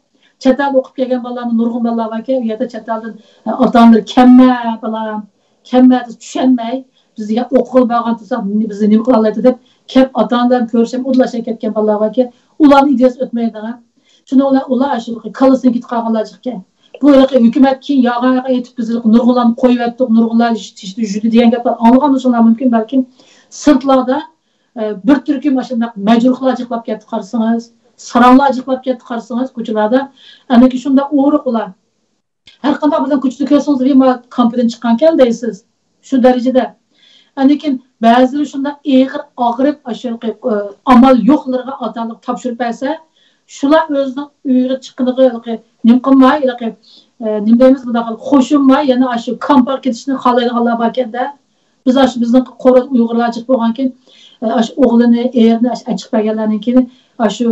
چەت ئەلدە ئوقۇپ كەلگەن بالىلارمۇ نۇرغۇن بالىلار باركەن، ئۇ يەردە چەت ئەلدىن، ئە، ئاتا-ئانىلىرى، «كەلمە، بالام، كەلمە» دېسە چۈشەنمەي، «بىز يا ئوقۇغىلى بارغان تۇرساق، بىزنى نېمە قىلالايدۇ؟» دەپ، كەپ ئاتا-ئانىلىرىمۇ كۆرۈشەم، ئۇدۇل ئاشاپ كەتكەن بالىلار باركەن، ئۇلارنىڭ ئىدىيەسى ئۆتمەيدىغان. شۇنىڭ بىلەن ئۇلار ئاشۇ كاللىسىنى كېتىپ قالغانلار جىقكەن. بۇ ھېلىقى ھۆكۈمەت كېيىن يالغان-يالغان ئېيتىپ، بىز ھېلىقى نۇرغۇنلارنى قويۇۋەتتۇق، نۇرغۇنلار يۈ-، يۈ-، يۈدى دېگەن گەپلەر ئاڭلىغان بولساڭلار مۇمكىن، بەلكىم سىرتلاردا، ئە، بىر تۈركۈم ئاشۇنداق مەجرۇھلار جىقلاپ كەتتى قارىسىڭىز، ساراڭلار جىقلاپ كەتتى قارىسىڭىز كوچىلاردا. ئەنەكى شۇنداق ئورۇق ئۇلار. ھەر قانداق بىردەم كوچىدا كۆرسىڭىز، «ۋى، ما كامپىدىن چىققانكەن» دەيسىز. شۇ دەرىجىدە. ئاندىن كېيىن بەزىلىرى شۇنداق ئېغىر ئاغرىپ، ئاشۇ، ئامال يوقلىرىغا ئاتالىق تاپشۇرۇپ بەرسە، شۇلار ئۆزىنىڭ ئۆيىگە چىققىنىغا نېمە قىلماي، ھېلىقى، ئە، نېمە دەيمىز، بۇنداق قىلىپ خوشۇنماي، يەنە ئاشۇ كامپىغا كېتىشنى خالايدىغانلار باركەن-دە. بىز ئاشۇ بىزنىڭ قورۇس ئۇيغۇرلار جىق بولغانكىن، ئاشۇ ئوغلىنى، ئېرىنى ئاشۇ ئەچىقىپ بەرگەنلەردىن كېيىن، ئاشۇ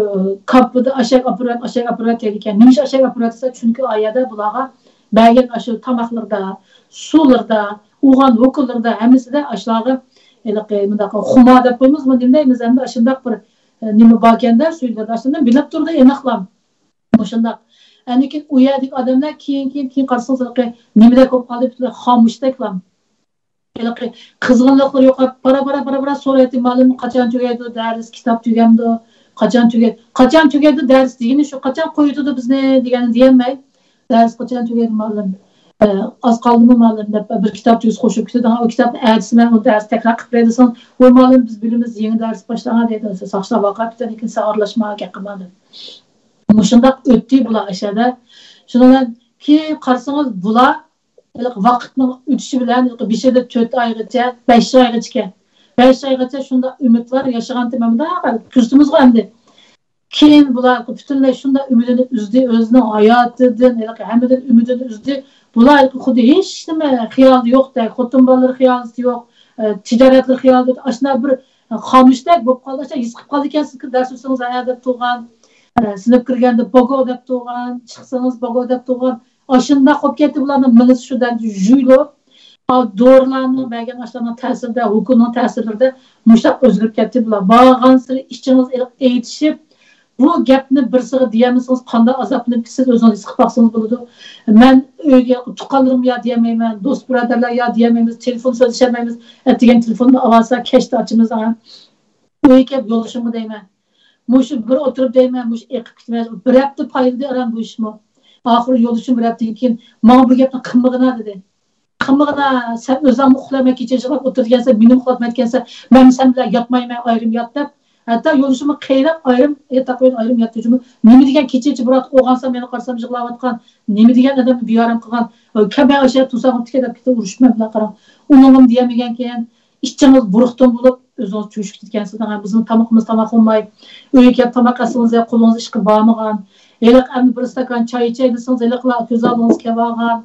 كامپىدا ئاشاك ئاپىرىۋەت، ئاشاك ئاپىرىۋەت دەيدىكەن. نېمىشقا ئاشاك ئاپىرىۋەت دېسە، چۈنكى ئا يەردە بۇلارغا بەرگەن ئاشۇ تاماقلىرىدا، سۇلىرىدا، ئۇرغان ھوكۇلىرىدا، ھەممىسىدە ئاشۇلارغا ھېلىقى مۇنداق خۇمار دەپ قويىمىزمۇ، نېمە دەيمىز ئەمدى، ئاشۇنداق بىر، ئە، نېمە باركەن-دە، سۈيلىرىدە ئاشۇنداق بىلىپ تۇرىدۇ ئېنىقلا. مۇشۇنداق. ئاندىن كېيىن ئۇ يەردىكى ئادەملەر كېيىن، كېيىن، كېيىن قارىسىڭىز، ھېلىقى نېمىدەك بولۇپ قالدى، پۈتۈنلەي خامۇشتەكلا. ھېلىقى قىزغىنلىقلىرى يوقاپ، بارا، بارا، بارا، بارا سورايتتى، مۇئەللىم، قاچان تۈگەيدۇ دەرس، كىتاب تۈگەمدۇ، قاچان تۈگەيدۇ، قاچان تۈگەيدۇ دەرس دېگىنى شۇ، قاچان قويۇۋېتىدۇ بىزنى دېگەننى دېيەلمەي، دەرس قاچان تۈگەيدۇ مۇئەللىم، ئە، ئاز قالدىمۇ مۇئەللىم دەپ بىر كىتاب تۈگىسە خوش بولۇپ كېتىدۇ. ئۇ كىتابنى ئەتىسى مەن ئۇ دەرس تەكرار قىلىپ بېرەي دېسەڭ، ۋوي مۇئەللىم، بىز بىلىمىز، يېڭى دەرس باشلىغان دەيدۇ. ساقچىلار ۋارقىراپ كېتىدۇ، لېكىن سەن ئارىلاشما، گەپ قىلما دەپ. مۇشۇنداق ئۆتتى بۇلار ئەشەدە. شۇنىڭ بىلەن كېيىن قارىسىڭىز، بۇلار ھېلىقى ۋاقىتنىڭ ئۆتۈشى بىلەن ھېلىقى بېشىدا تۆت ئايغىچە، بەش ئايغىچىكەن. بەش ئايغىچە شۇنداق ئۈمىدۋار ياشىغانتىم، مۇنداق كۆزىتىمىزغۇ ئەمدى. كېيىن بۇلار پۈتۈنلەي شۇنداق ئۈمىدىنى ئۈزدى، ئۆزىنىڭ ھاياتىدىن، ھېلىقى ھەممىدىن ئۈمىدىنى ئۈزدى. بۇلار ھېلىقى خۇددى ھېچنېمە خىيالى يوقتەك، خوتۇن بالىلىرى خىيالى يوق، ئە، تىجارەتلىرى خىيالى يوق، ئاشۇنداق بىر خامۇشتەك بولۇپ قالدى. ئاشۇنداق ھېس قىلىپ قالدىكەنسىزكى، دەرس ئۆتسىڭىز ھە دەپ تۇرغان. سىنىپ كىرگەندە بوگو دەپ تۇرغان، چىقسىڭىز بوگو دەپ تۇرغان. ئاشۇنداق قوپ كەتتى بۇلارنىڭ مېڭىسى شۇ دەرىجىدە يۇيۇلۇپ، دورىلارنىڭ بەرگەن ئاشلارنىڭ تەسىرىدە، ھوكۇننىڭ تەسىرلىرىدە مۇشۇنداق ئۆزگىرىپ كەتتى بۇلار. بارغانسېرى ئىچىڭىز ئېيتىشىپ، بۇ گەپنى بىرسىگە دېيەلمىسىڭىز، قانداق ئازابلىنىپ، سىز ئۆزىڭىز ھېس قىلىپ باقسىڭىز بولىدۇ. مەن ئۆيگە تۇغقانلىرىمغا يا دېيەلمەيمەن، دوست بۇرادەرلەرگە يا دېيەلمەيمىز، تېلېفون سۆزلىشەلمەيمىز. ئەتىگەن تېلېفوننى ئاۋالسا كەچتە ئاچىمىز. ئۆيگە كەپ يولدىشىمغا دەيمەن. مۇشۇ بىر ئولتۇرۇپ دەيمەن، مۇشۇ ئېقىپ كېتىمەن. بىر ھەپتە پايلىدى ئاران بۇ ئىشمۇ. ئاخىرى يولدىشىم بىر ھەپتىدىن كېيىن، ماڭا بۇ گەپنى قىلمىغىنا دېدى. قىلمىغىنا، سەن ئۆزۈڭمۇ ئۇخلىماي كېچە يىغلاپ ئولتۇرىدىكەنسەن، مېنىمۇ ئۇخلاتمايدىكەنسەن، مەن سەن بىلەن ياتمايمەن، ئايرىم يات دەپ. ھەتتا يولدىشىمغا قېيىلىپ ئايرىم ياتاق ئويۇن ئايرىم ياتتى جۇمۇ. نېمە دېگەن كېچىچە بۇرات ئويغانسام مېنى قارىسام يىغلاۋاتقان، نېمە دېگەن ئادەمنى بىئارام قىلغان. كەلمەي ئاشۇ يەردە تۇرساڭ بوپتىكەن دەپ كېتىپ ئۇرۇشۇپ مەن بىلەن قاراڭ. ئۇنىڭغىمۇ دېيەلمىگەنكەن. ئىچىڭىز بۇرۇقتىن بولۇپ، ئۆزىڭىز چۆچۈپ كېتىدىكەنسىز. بىزنىڭ تامىقىمىز تاماق بولماي، ئۆيگە كەپ تاماق ئەتسىڭىز، قولىڭىز ئىشقا بارمىغان. ھېلىقى ئەمدى بىر ئىستاكان چاي ئىچەي دېسىڭىز، ھېلىقىلا كۆز ئالدىڭىزغا كېلىۋالغان.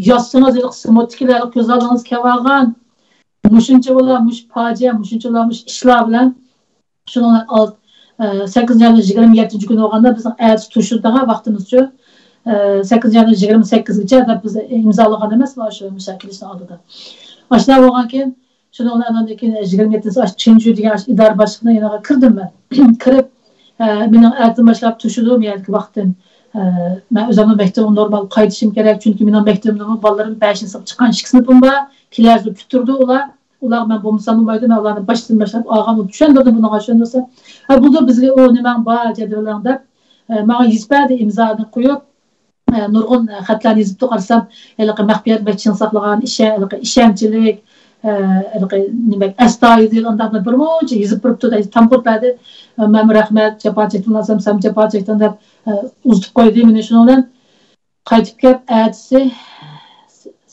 ياتسىڭىز، ھېلىقى سموتىكىلەر كۆز ئالدىڭىزغا كېلىۋالغان. مۇشۇنچە بالا، مۇشۇ پاجىئە، مۇشۇنچە بالا، مۇشۇ ئىشلار بىلەن شۇنىڭ بىلەن ئال-، ئە، سەككىزىنچى ئاينىڭ يىگىرمە يەتتىنچى كۈنى بولغاندا بىزنىڭ ئەتىسى تۇرۇشىدىغان ۋاقتىمىزچۇ، ئە، سەككىزىنچى ئاينىڭ يىگىرمە سەككىزىگىچە دەپ بىز ئىمزالىغان ئەمەسمۇ شۇ مۇشۇ كېلىشنىڭ ئالدىدا. ئاشۇنداق بولغانكىن، شۇنىڭ بىلەن ئاندىن كېيىن يىگىرمە يەتتىنچى ئاش چىنجۇ دېگەن ئاش ئىدارە باشلىقىنىڭ يېنىغا كىردىم مەن. كىرىپ، ئە، مېنىڭ ئەتىدىن باشلاپ تۇرۇشىدۇ مەيەردىكى ۋاقتىم. ئە، مەن ئۆزۈمنىڭ مەكتىپىمگە نورمال قايتىشىم كېرەك، چۈنكى مېنىڭ مەكتىپىمدىمۇ بالىلىرىم بەشىنچى سىنىپقا چىققان ئىككى سىنىپىم بار. كېلەر يىلى پۈتتۈرىدۇ ئۇلار. ئۇلارغا مەن بولمىسام بولمايدۇ، مەن ئۇلارنى باشتىن باشلاپ ئالغان، چۈشەندۈردۈم بۇنىڭغا، چۈشەندۈرسەم، ھە، بولدى، بىزگە ئۇ نېمەڭ بار، جەدۋىلىڭ دەپ، ئە، ماڭا يېزىپ بەردى، ئىمزانى قويۇپ، ئە، نۇرغۇن، ئە، خەتلەرنى يېزىپتۇ. قارىسام، ھېلىقى مەخپىيەت بەك چىڭ ساقلىغان، ئىشە-، ھېلىقى ئىشەنچلىك، ئە، ھېلىقى نېمە، ئەستايىدىل، ئانداق بىر مۇنچە يېزىپ بېرىپتۇ، تام قۇرۇپ بەردى. ئە، مەنمۇ رەھمەت، جاپا چەكتىڭلار، سەن جاپا چەكتىڭ دەپ، ئە، ئۇزىتىپ قويدى مېنى شۇنىڭ بىلەن. قايتىپ كەپ، ئەتىسى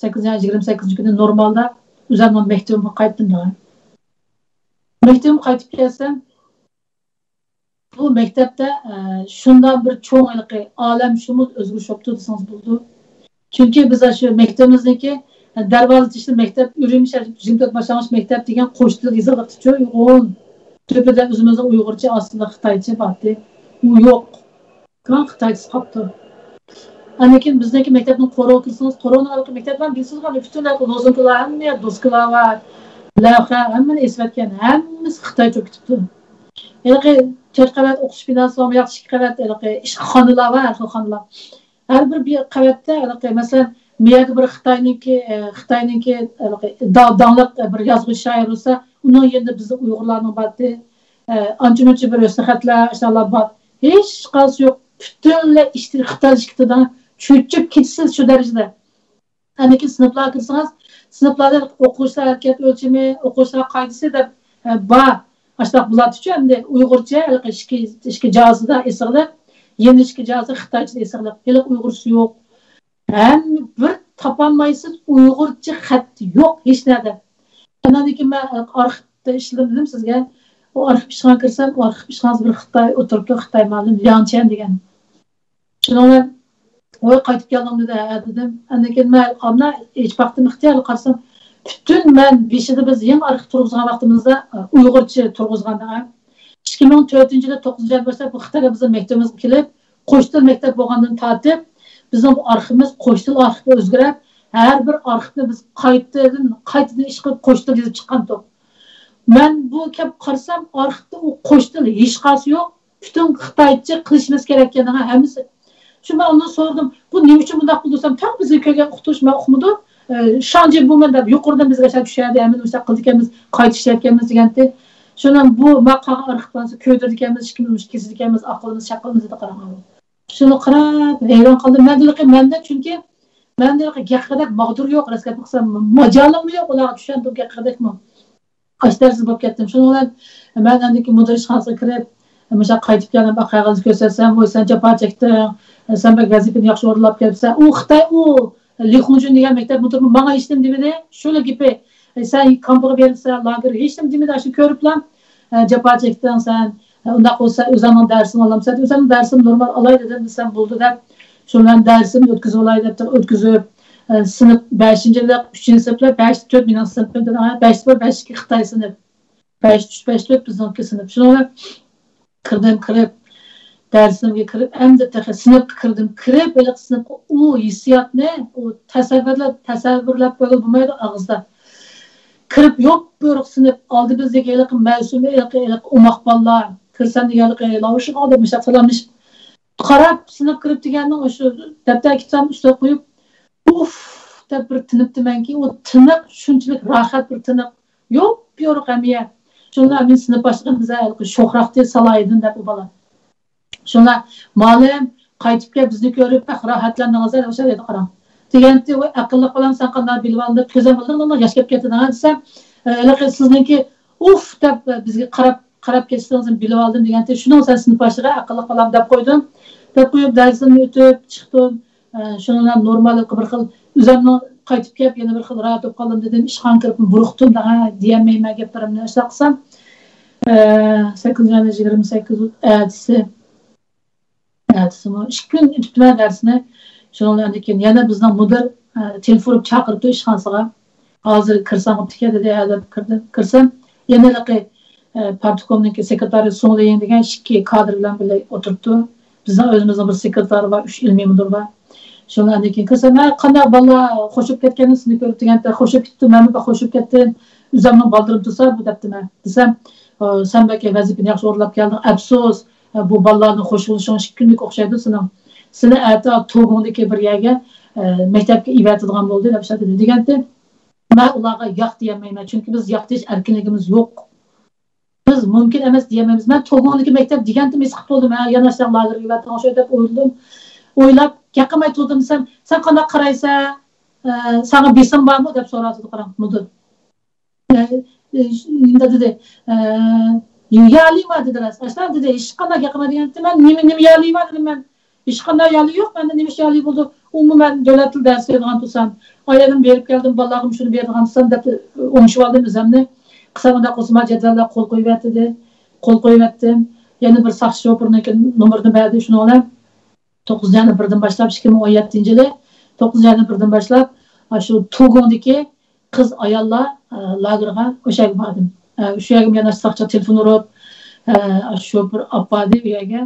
سەككىزىنچى ئاي يىگىرمە سەككىزىنچى كۈنى نورمالدا ئۆزۈمنىڭ مەكتىۋىمگە قايتتىم دەڭ. مەكتىۋىمگە قايتىپ كەلسەم، بۇ مەكتەپتە، ئە، شۇنداق بىر چوڭ ھېلىقى ئالەمشۇمۇل ئۆزگىرىش بوپتۇ دېسىڭىز بولىدۇ. چۈنكى بىز شۇ مەكتىۋىمىزنىڭكى، ئە، دەرۋازىسى ئىچىدە مەكتەپ، ئۈرۈمچى يىگىرمە تۆت باشلانغۇچ مەكتەپ دېگەن قوش تىل يېزىقلىقتىچۇ، ئۇيغۇر. تۆپىدە ئۆزىمىزنىڭ ئۇيغۇرچە، ئاستىدا خىتايچە بارتى. ئۇ يوق. كان خىتايچىسى قاپتۇ. ئاندىن كېيىن بىزنىڭكى مەكتەپنىڭ قورۇغا كىرسىڭىز، قورۇنىڭ ھېلىقى مەكتەپلەر بىلىسىزغۇ، پۈتۈن ھېلىقى لوزۇنكىلار، ھەممە يەردە دوسكىلار بار، لەۋھە، ھەممىنى ئېسىۋەتكەن، ھەممىسى خىتايچە بولۇپ كېتىپتۇ. ھېلىقى تۆت قەۋەت ئوقۇتۇش بىناسى بار، بۇ ياقتا ئىككى قەۋەت ھېلىقى ئىش-، خانىلار بار، ھەر خىل خانىلار. ھەر بىر، بىر قەۋەتتە ھېلىقى، مەسىلەن، مۇ يەرگە بىر خىتاينىڭكى، ئە، خىتاينىڭكى ھېلىقى دا-، داڭلىق بىر يازغۇچى شائىر بولسا، ئۇنىڭ يېنىدا بىزنىڭ ئۇيغۇرلارنىڭ بارتى، ئە، ئانچە-مۇنچە بىر ھۆسنىخەتلەر، ئاشۇنداقلار بار. ھېچقايسى يوق. پۈتۈنلەي ئىشتىن خىتايلىشىپ كېتىدۇ. چۆچۈپ كېتىسىز شۇ دەرىجىدە. ئاندىن كېيىن سىنىپلارغا كىرسىڭىز، سىنىپلاردا ئوقۇغۇچىلار ھەرىكەت ئۆلچىمى، ئوقۇغۇچىلار قائىدىسى دەپ، ئە، بار. ئاشۇنداق بولاتتىچۇ ئەمدى ئۇيغۇرچە ھېلىقى ئىككى، ئىككى جازىدا ئېسىقلىق، يەنە ئىككى جازا خىتايچىدا ئېسىقلىق. ھېلىقى ئۇيغۇرچىسى يوق. ھەممە بىر تاپالمايسىز، ئۇيغۇرچە خەت يوق ھېچ نەدە. ئاندىن كېيىن مەن ئارخىپتا ئىشلىدىم دېدىم سىزگە. ئۇ ئارخىپ ئىشخانىغا كىرسەم، ئۇ ئارخىپ ئىشخانىسىدا بىر خىتاي ئولتۇرۇپتۇ، خىتاي مۇئەللىم، لياڭ چيەن دېگەن. شۇنىڭ بىلەن، ۋاي، قايتىپ كەلدىڭ دېدى، ھە دېدىم. ئاندىن كېيىن مەن ئانا ئېچىپ باقتىم، ئىختىيارلىق قارىسام، پۈتۈن مەن بېشىدا بىز يېڭى ئارخىپ تۇرغۇزغان ۋاقتىمىزدا، ئۇيغۇرچە تۇرغۇزغان. ئىككى مىڭ تۆتىنچى يىلى توققۇزىنچى ئايدىن باشلاپ بۇ خىتايلار بىزنىڭ مەكتىۋىمىزگە كېلىپ، قوش تىل مەكتەپ بولغاندىن تارتىپ، بىزنىڭ بۇ ئارخىپىمىز قوش تىل ئارخىپقا ئۆزگىرىپ، ھەر بىر ئارخىپنى بىز قايتىدىن، قايتىدىن ئىش قىلىپ قوش تىل يېزىپ چىققانتۇق. مەن بۇ كەپ قارىسام، ئارخىپتا ئۇ قوش تىل ھېچقايسى يوق. پۈتۈن خىتايچە قىلىشىمىز كېرەككەن ھەممىسى. شۇ مەن ئۇنى سورىدىم، بۇ نېمە ئۈچۈن بۇنداق قىلدى دېسەم، تەڭ بىزگە كەلگەن ئوقۇتقۇچى مەن ئۇقمىدىم. ئە، شاڭجى بۇ مەن دەپ يۇقىرىدىن بىزگە شۇنداق چۈشەردى، ھەممىنى مۇشۇنداق قىلىدىكەنمىز، قايتا ئىشلەيدىكەنمىز دېگەنتى. شۇنىڭ بۇ ما قالغان ئارخىپلارنى كۆيدۈرىدىكەنمىز، ئىككىمىز مۇشۇ كېسىدىكەنمىز، ئاقلىمىز چاقلىمىز دېدى، قاراڭ. شۇنى قاراپ ھەيران قالدىم. مەن دېدىكى، مەندە چۈنكى، مەن دېدىكى گەپ قىلغۇدەك ماغدۇر يوق، راست گەپنى قىلسام، ماجالىممۇ يوق ئۇلارغا چۈشەندۈرۈپ گەپ قىلغۇدەكمۇ. ئاشۇ دەرىجىدە بولۇپ كەتتىم. شۇنىڭ بىلەن مەن ئاندىن كېيىن مۇدىر ئىشخانىسىغا كىرىپ، مۇشۇ قايتىپ كەلگەن بۇ قەغەزنى كۆرسەتسەم، ۋوي، سەن جاپا چەكتىڭ، سەن بەك ۋەزىپىنى ياخشى ئورۇنلاپ كەلسەن. ئۇ خىتاي، ئۇ لى خۇڭجۈن دېگەن مەكتەپ مۇدىرىمۇ ماڭا ھېچنېمە دېمىدى. شۇلا گېپى، سەن كامپىغا بېرىپسەن، لاگېر، ھېچنېمە دېمىدى. ئاشۇ كۆرۈپلا، جاپا چەكتىڭ سەن، ئۇنداق بولسا ئۆزۈڭنىڭ دەرسىڭنى ئالامسەن، ئۆزۈمنىڭ دەرسىمنى نورمال ئالاي دېدىم، دېسەم بولدى دەپ، شۇ بىلەن دەرسىمنى ئۆتكۈزۈۋالاي دەپ ئۆتكۈزۈپ، ئە، سىنىپ بەشىنچى يىللىق، ئۈچىنچى سىنىپلار، بەشتە تۆت مېنىڭ سىنىپىم دېدىم، ھە، بەشتە بىر، بەشتە ئىككى خىتاي سىنىپ، بەشتە ئۈچ، بەشتە تۆت بىزنىڭكى سىنىپ. شۇنىڭ بىلەن كىردىم، كىرىپ، دەرسىمگە كىرىپ، ئەمدى تېخى سىنىپقا كىردىم. كىرىپ، ھېلىقى سىنىپقا ئۇ ھېسسىياتنى، ئۇ تەسەۋۋۇرلاپ، تەسەۋۋۇرلاپ بولمايدۇ ئاغزىدا. كىرىپ، يوپيورۇق سىنىپ، ئالدىمىزدىكى ھېلىقى مەسۇم، ھېلىقى، ھېلىقى ئوماق بالىلار، كىرسەم دېگەنلىكى لاۋۇشۇغا دەپ مۇشۇنداق سالاملىشىپ، قاراپ، سىنىپ كىرىپ دېگەننىڭ شۇ دەپتەر كىتابنى ئۈستىگە قويۇپ، ئۇف دەپ بىر تىنىپتىمەنكى، ئۇ تىنىق شۇنچىلىك راھەت بىر تىنىق، يوپيورۇق ھەممە يەر. شۇندا مېنى سىنىپ باشلىقىم بىزگە ھېلىقى شوخراقتى سالايدىن دەپ ئۇ بالا. شۇندا مالىم قايتىپ كەپ بىزنى كۆرۈپ، بەك راھەتلەندىڭىز دەپ ئوشۇ دەيدۇ، قاراڭ. دېگەنتى، ۋاي ئەقىللىق بالام، سەن قانداق بىلىۋالدىڭ دەپ كۆزۈم بىلدىڭ ياش كەپ كەتتى دەڭ دېسەم، ھېلىقى سىزنىڭكى ئۇف دەپ بىزگە قاراپ قاراپ كەتسىڭىز بىلىۋالدىم دېگەنتى، شۇنىڭ سەن سىنىپ باشلىقى ئەقىللىق بالام دەپ قويدۇم. دەپ قويۇپ دەرسىمنى ئۆتۈپ چىقتىم. ئە، شۇنىڭ بىلەن نورمال بىر خىل ئۆزۈمنىڭ قايتىپ كەپ يەنە بىر خىل راھەت بولۇپ قالدىم دېدىم. ئىشخانا كىرىپ بۇرۇقتۇم دەڭ، دېيەلمەيمەن گەپلىرىمنى ئاشۇنداق قىلسام. ئە، سەككىزىنچى ئاينىڭ يىگىرمە سەككىز ئەتىسى. ئەتىسىمۇ ئىككى كۈن ئۆتۈپتىمەن دەرسنى. شۇنىڭ بىلەن ئاندىن كېيىن يەنە بىزنىڭ مۇدىر، ئە، تېلېفون ئۇرۇپ چاقىرىپتۇ ئىشخانىسىغا. ھازىر كىرسەڭ بوپتىكەن دېدى، ھە دەپ كىردىم. كىرسەم، يەنە ھېلىقى، ئە، پارتكومنىڭكى سېكرېتارى سۇڭ لېيىڭ دېگەن ئىككى كادىر بىلەن بىللە ئولتۇرۇپتۇ. بىزنىڭ ئۆزىمىزنىڭ بىر سېكرېتارى بار، ئۈچ ئىلمىي مۇدىر بار. شۇنىڭ ئاندىن كېيىن كىرسەم، ھە، قانداق بالىلار خوش بولۇپ كەتكەن سىزنى كۆرۈپ دېگەندە، خوش بولۇپ كەتتىم، مەنمۇ بەك خوش بولۇپ كەتتىم. ئۆزۈمنىڭ بالىلىرىم تۇرسا بۇ دەپتىمەن. دېسەم، ئە، سەن بەك ۋەزىپىنى ياخشى ئورۇنلاپ كەلدىڭ، ئەپسۇس، ئە، بۇ بالىلارنى خوش بولۇشۇڭ ئىككى كۈنلۈك ئوخشايدۇ سېنىڭ. سېنى ئەتە توگۇڭدىكى بىر يەرگە، ئە، مەكتەپكە ئېۋەتىدىغان بولدى دەپ شۇنداق دېدى دېگەنتى. مەن ئۇلارغا ياق دېيەلمەيمەن، چۈنكى بىز ياق دېيىش ئەركىنلىكىمىز يوق. بىز مۇمكىن ئەمەس دېيەلمەيمىز. مەن توگۇڭدىكى مەكتەپ دېگەنتىم ھېس قىلىپ بولدۇم، ھە، يەنە ئاشۇنداق لاگېرغا ئېۋەتتىڭ شۇ دەپ ئويلىدىم. ئويلاپ، گەپ قىلماي تۇردۇم دېسەم، سەن قانداق قارايسەن؟ ئە، ساڭا بېسىم بارمۇ دەپ سوراتىدۇ، قاراڭ، مۇدىر. ئە، ئە، نېمە دېدى؟ ئە، يالىما دېدى راست. ئاشۇنداق دېدى، ھېچقانداق گەپ قىلما دېگەنتى. مەن نېمە، نېمە يالىما دېدىم مەن. ھېچقانداق يالى يوق، مەندە نېمە ئىش يالى بولىدۇ؟ ئۇمۇ مەن دۆلەت تىل دەرسى بېرىدىغان تۇرسام، ئايالىم بېرىپ كەلدىم، بالىلارغىمۇ شۇنى بېرىدىغان تۇرسام دەپ ئوڭشىۋالدىم ئۆزۈمنى. قىلسام ئۇنداق قىلسىما جەدۋەللەر قول قويۇۋەتتى. قول قويۇۋەتتىم. يەنە بىر ساقچى شوپۇرنىڭكى نومۇرىنى بەردى، شۇنىڭ بىلەن توققۇزىنچى ئاينىڭ بىرىدىن باشلاپ، ئىككى مىڭ ئون يەتتىنچى يىلى توققۇزىنچى ئاينىڭ بىرىدىن باشلاپ، ئاشۇ توگوڭدىكى قىز ئاياللار، ئە، لاگېرىغا ئوشۇ يەرگە باردىم. ئە، شۇ يەرگە يەنە ساقچى تېلېفون ئۇرۇپ، ئە، شوپۇر ئاپاردى ئۇ يەرگە.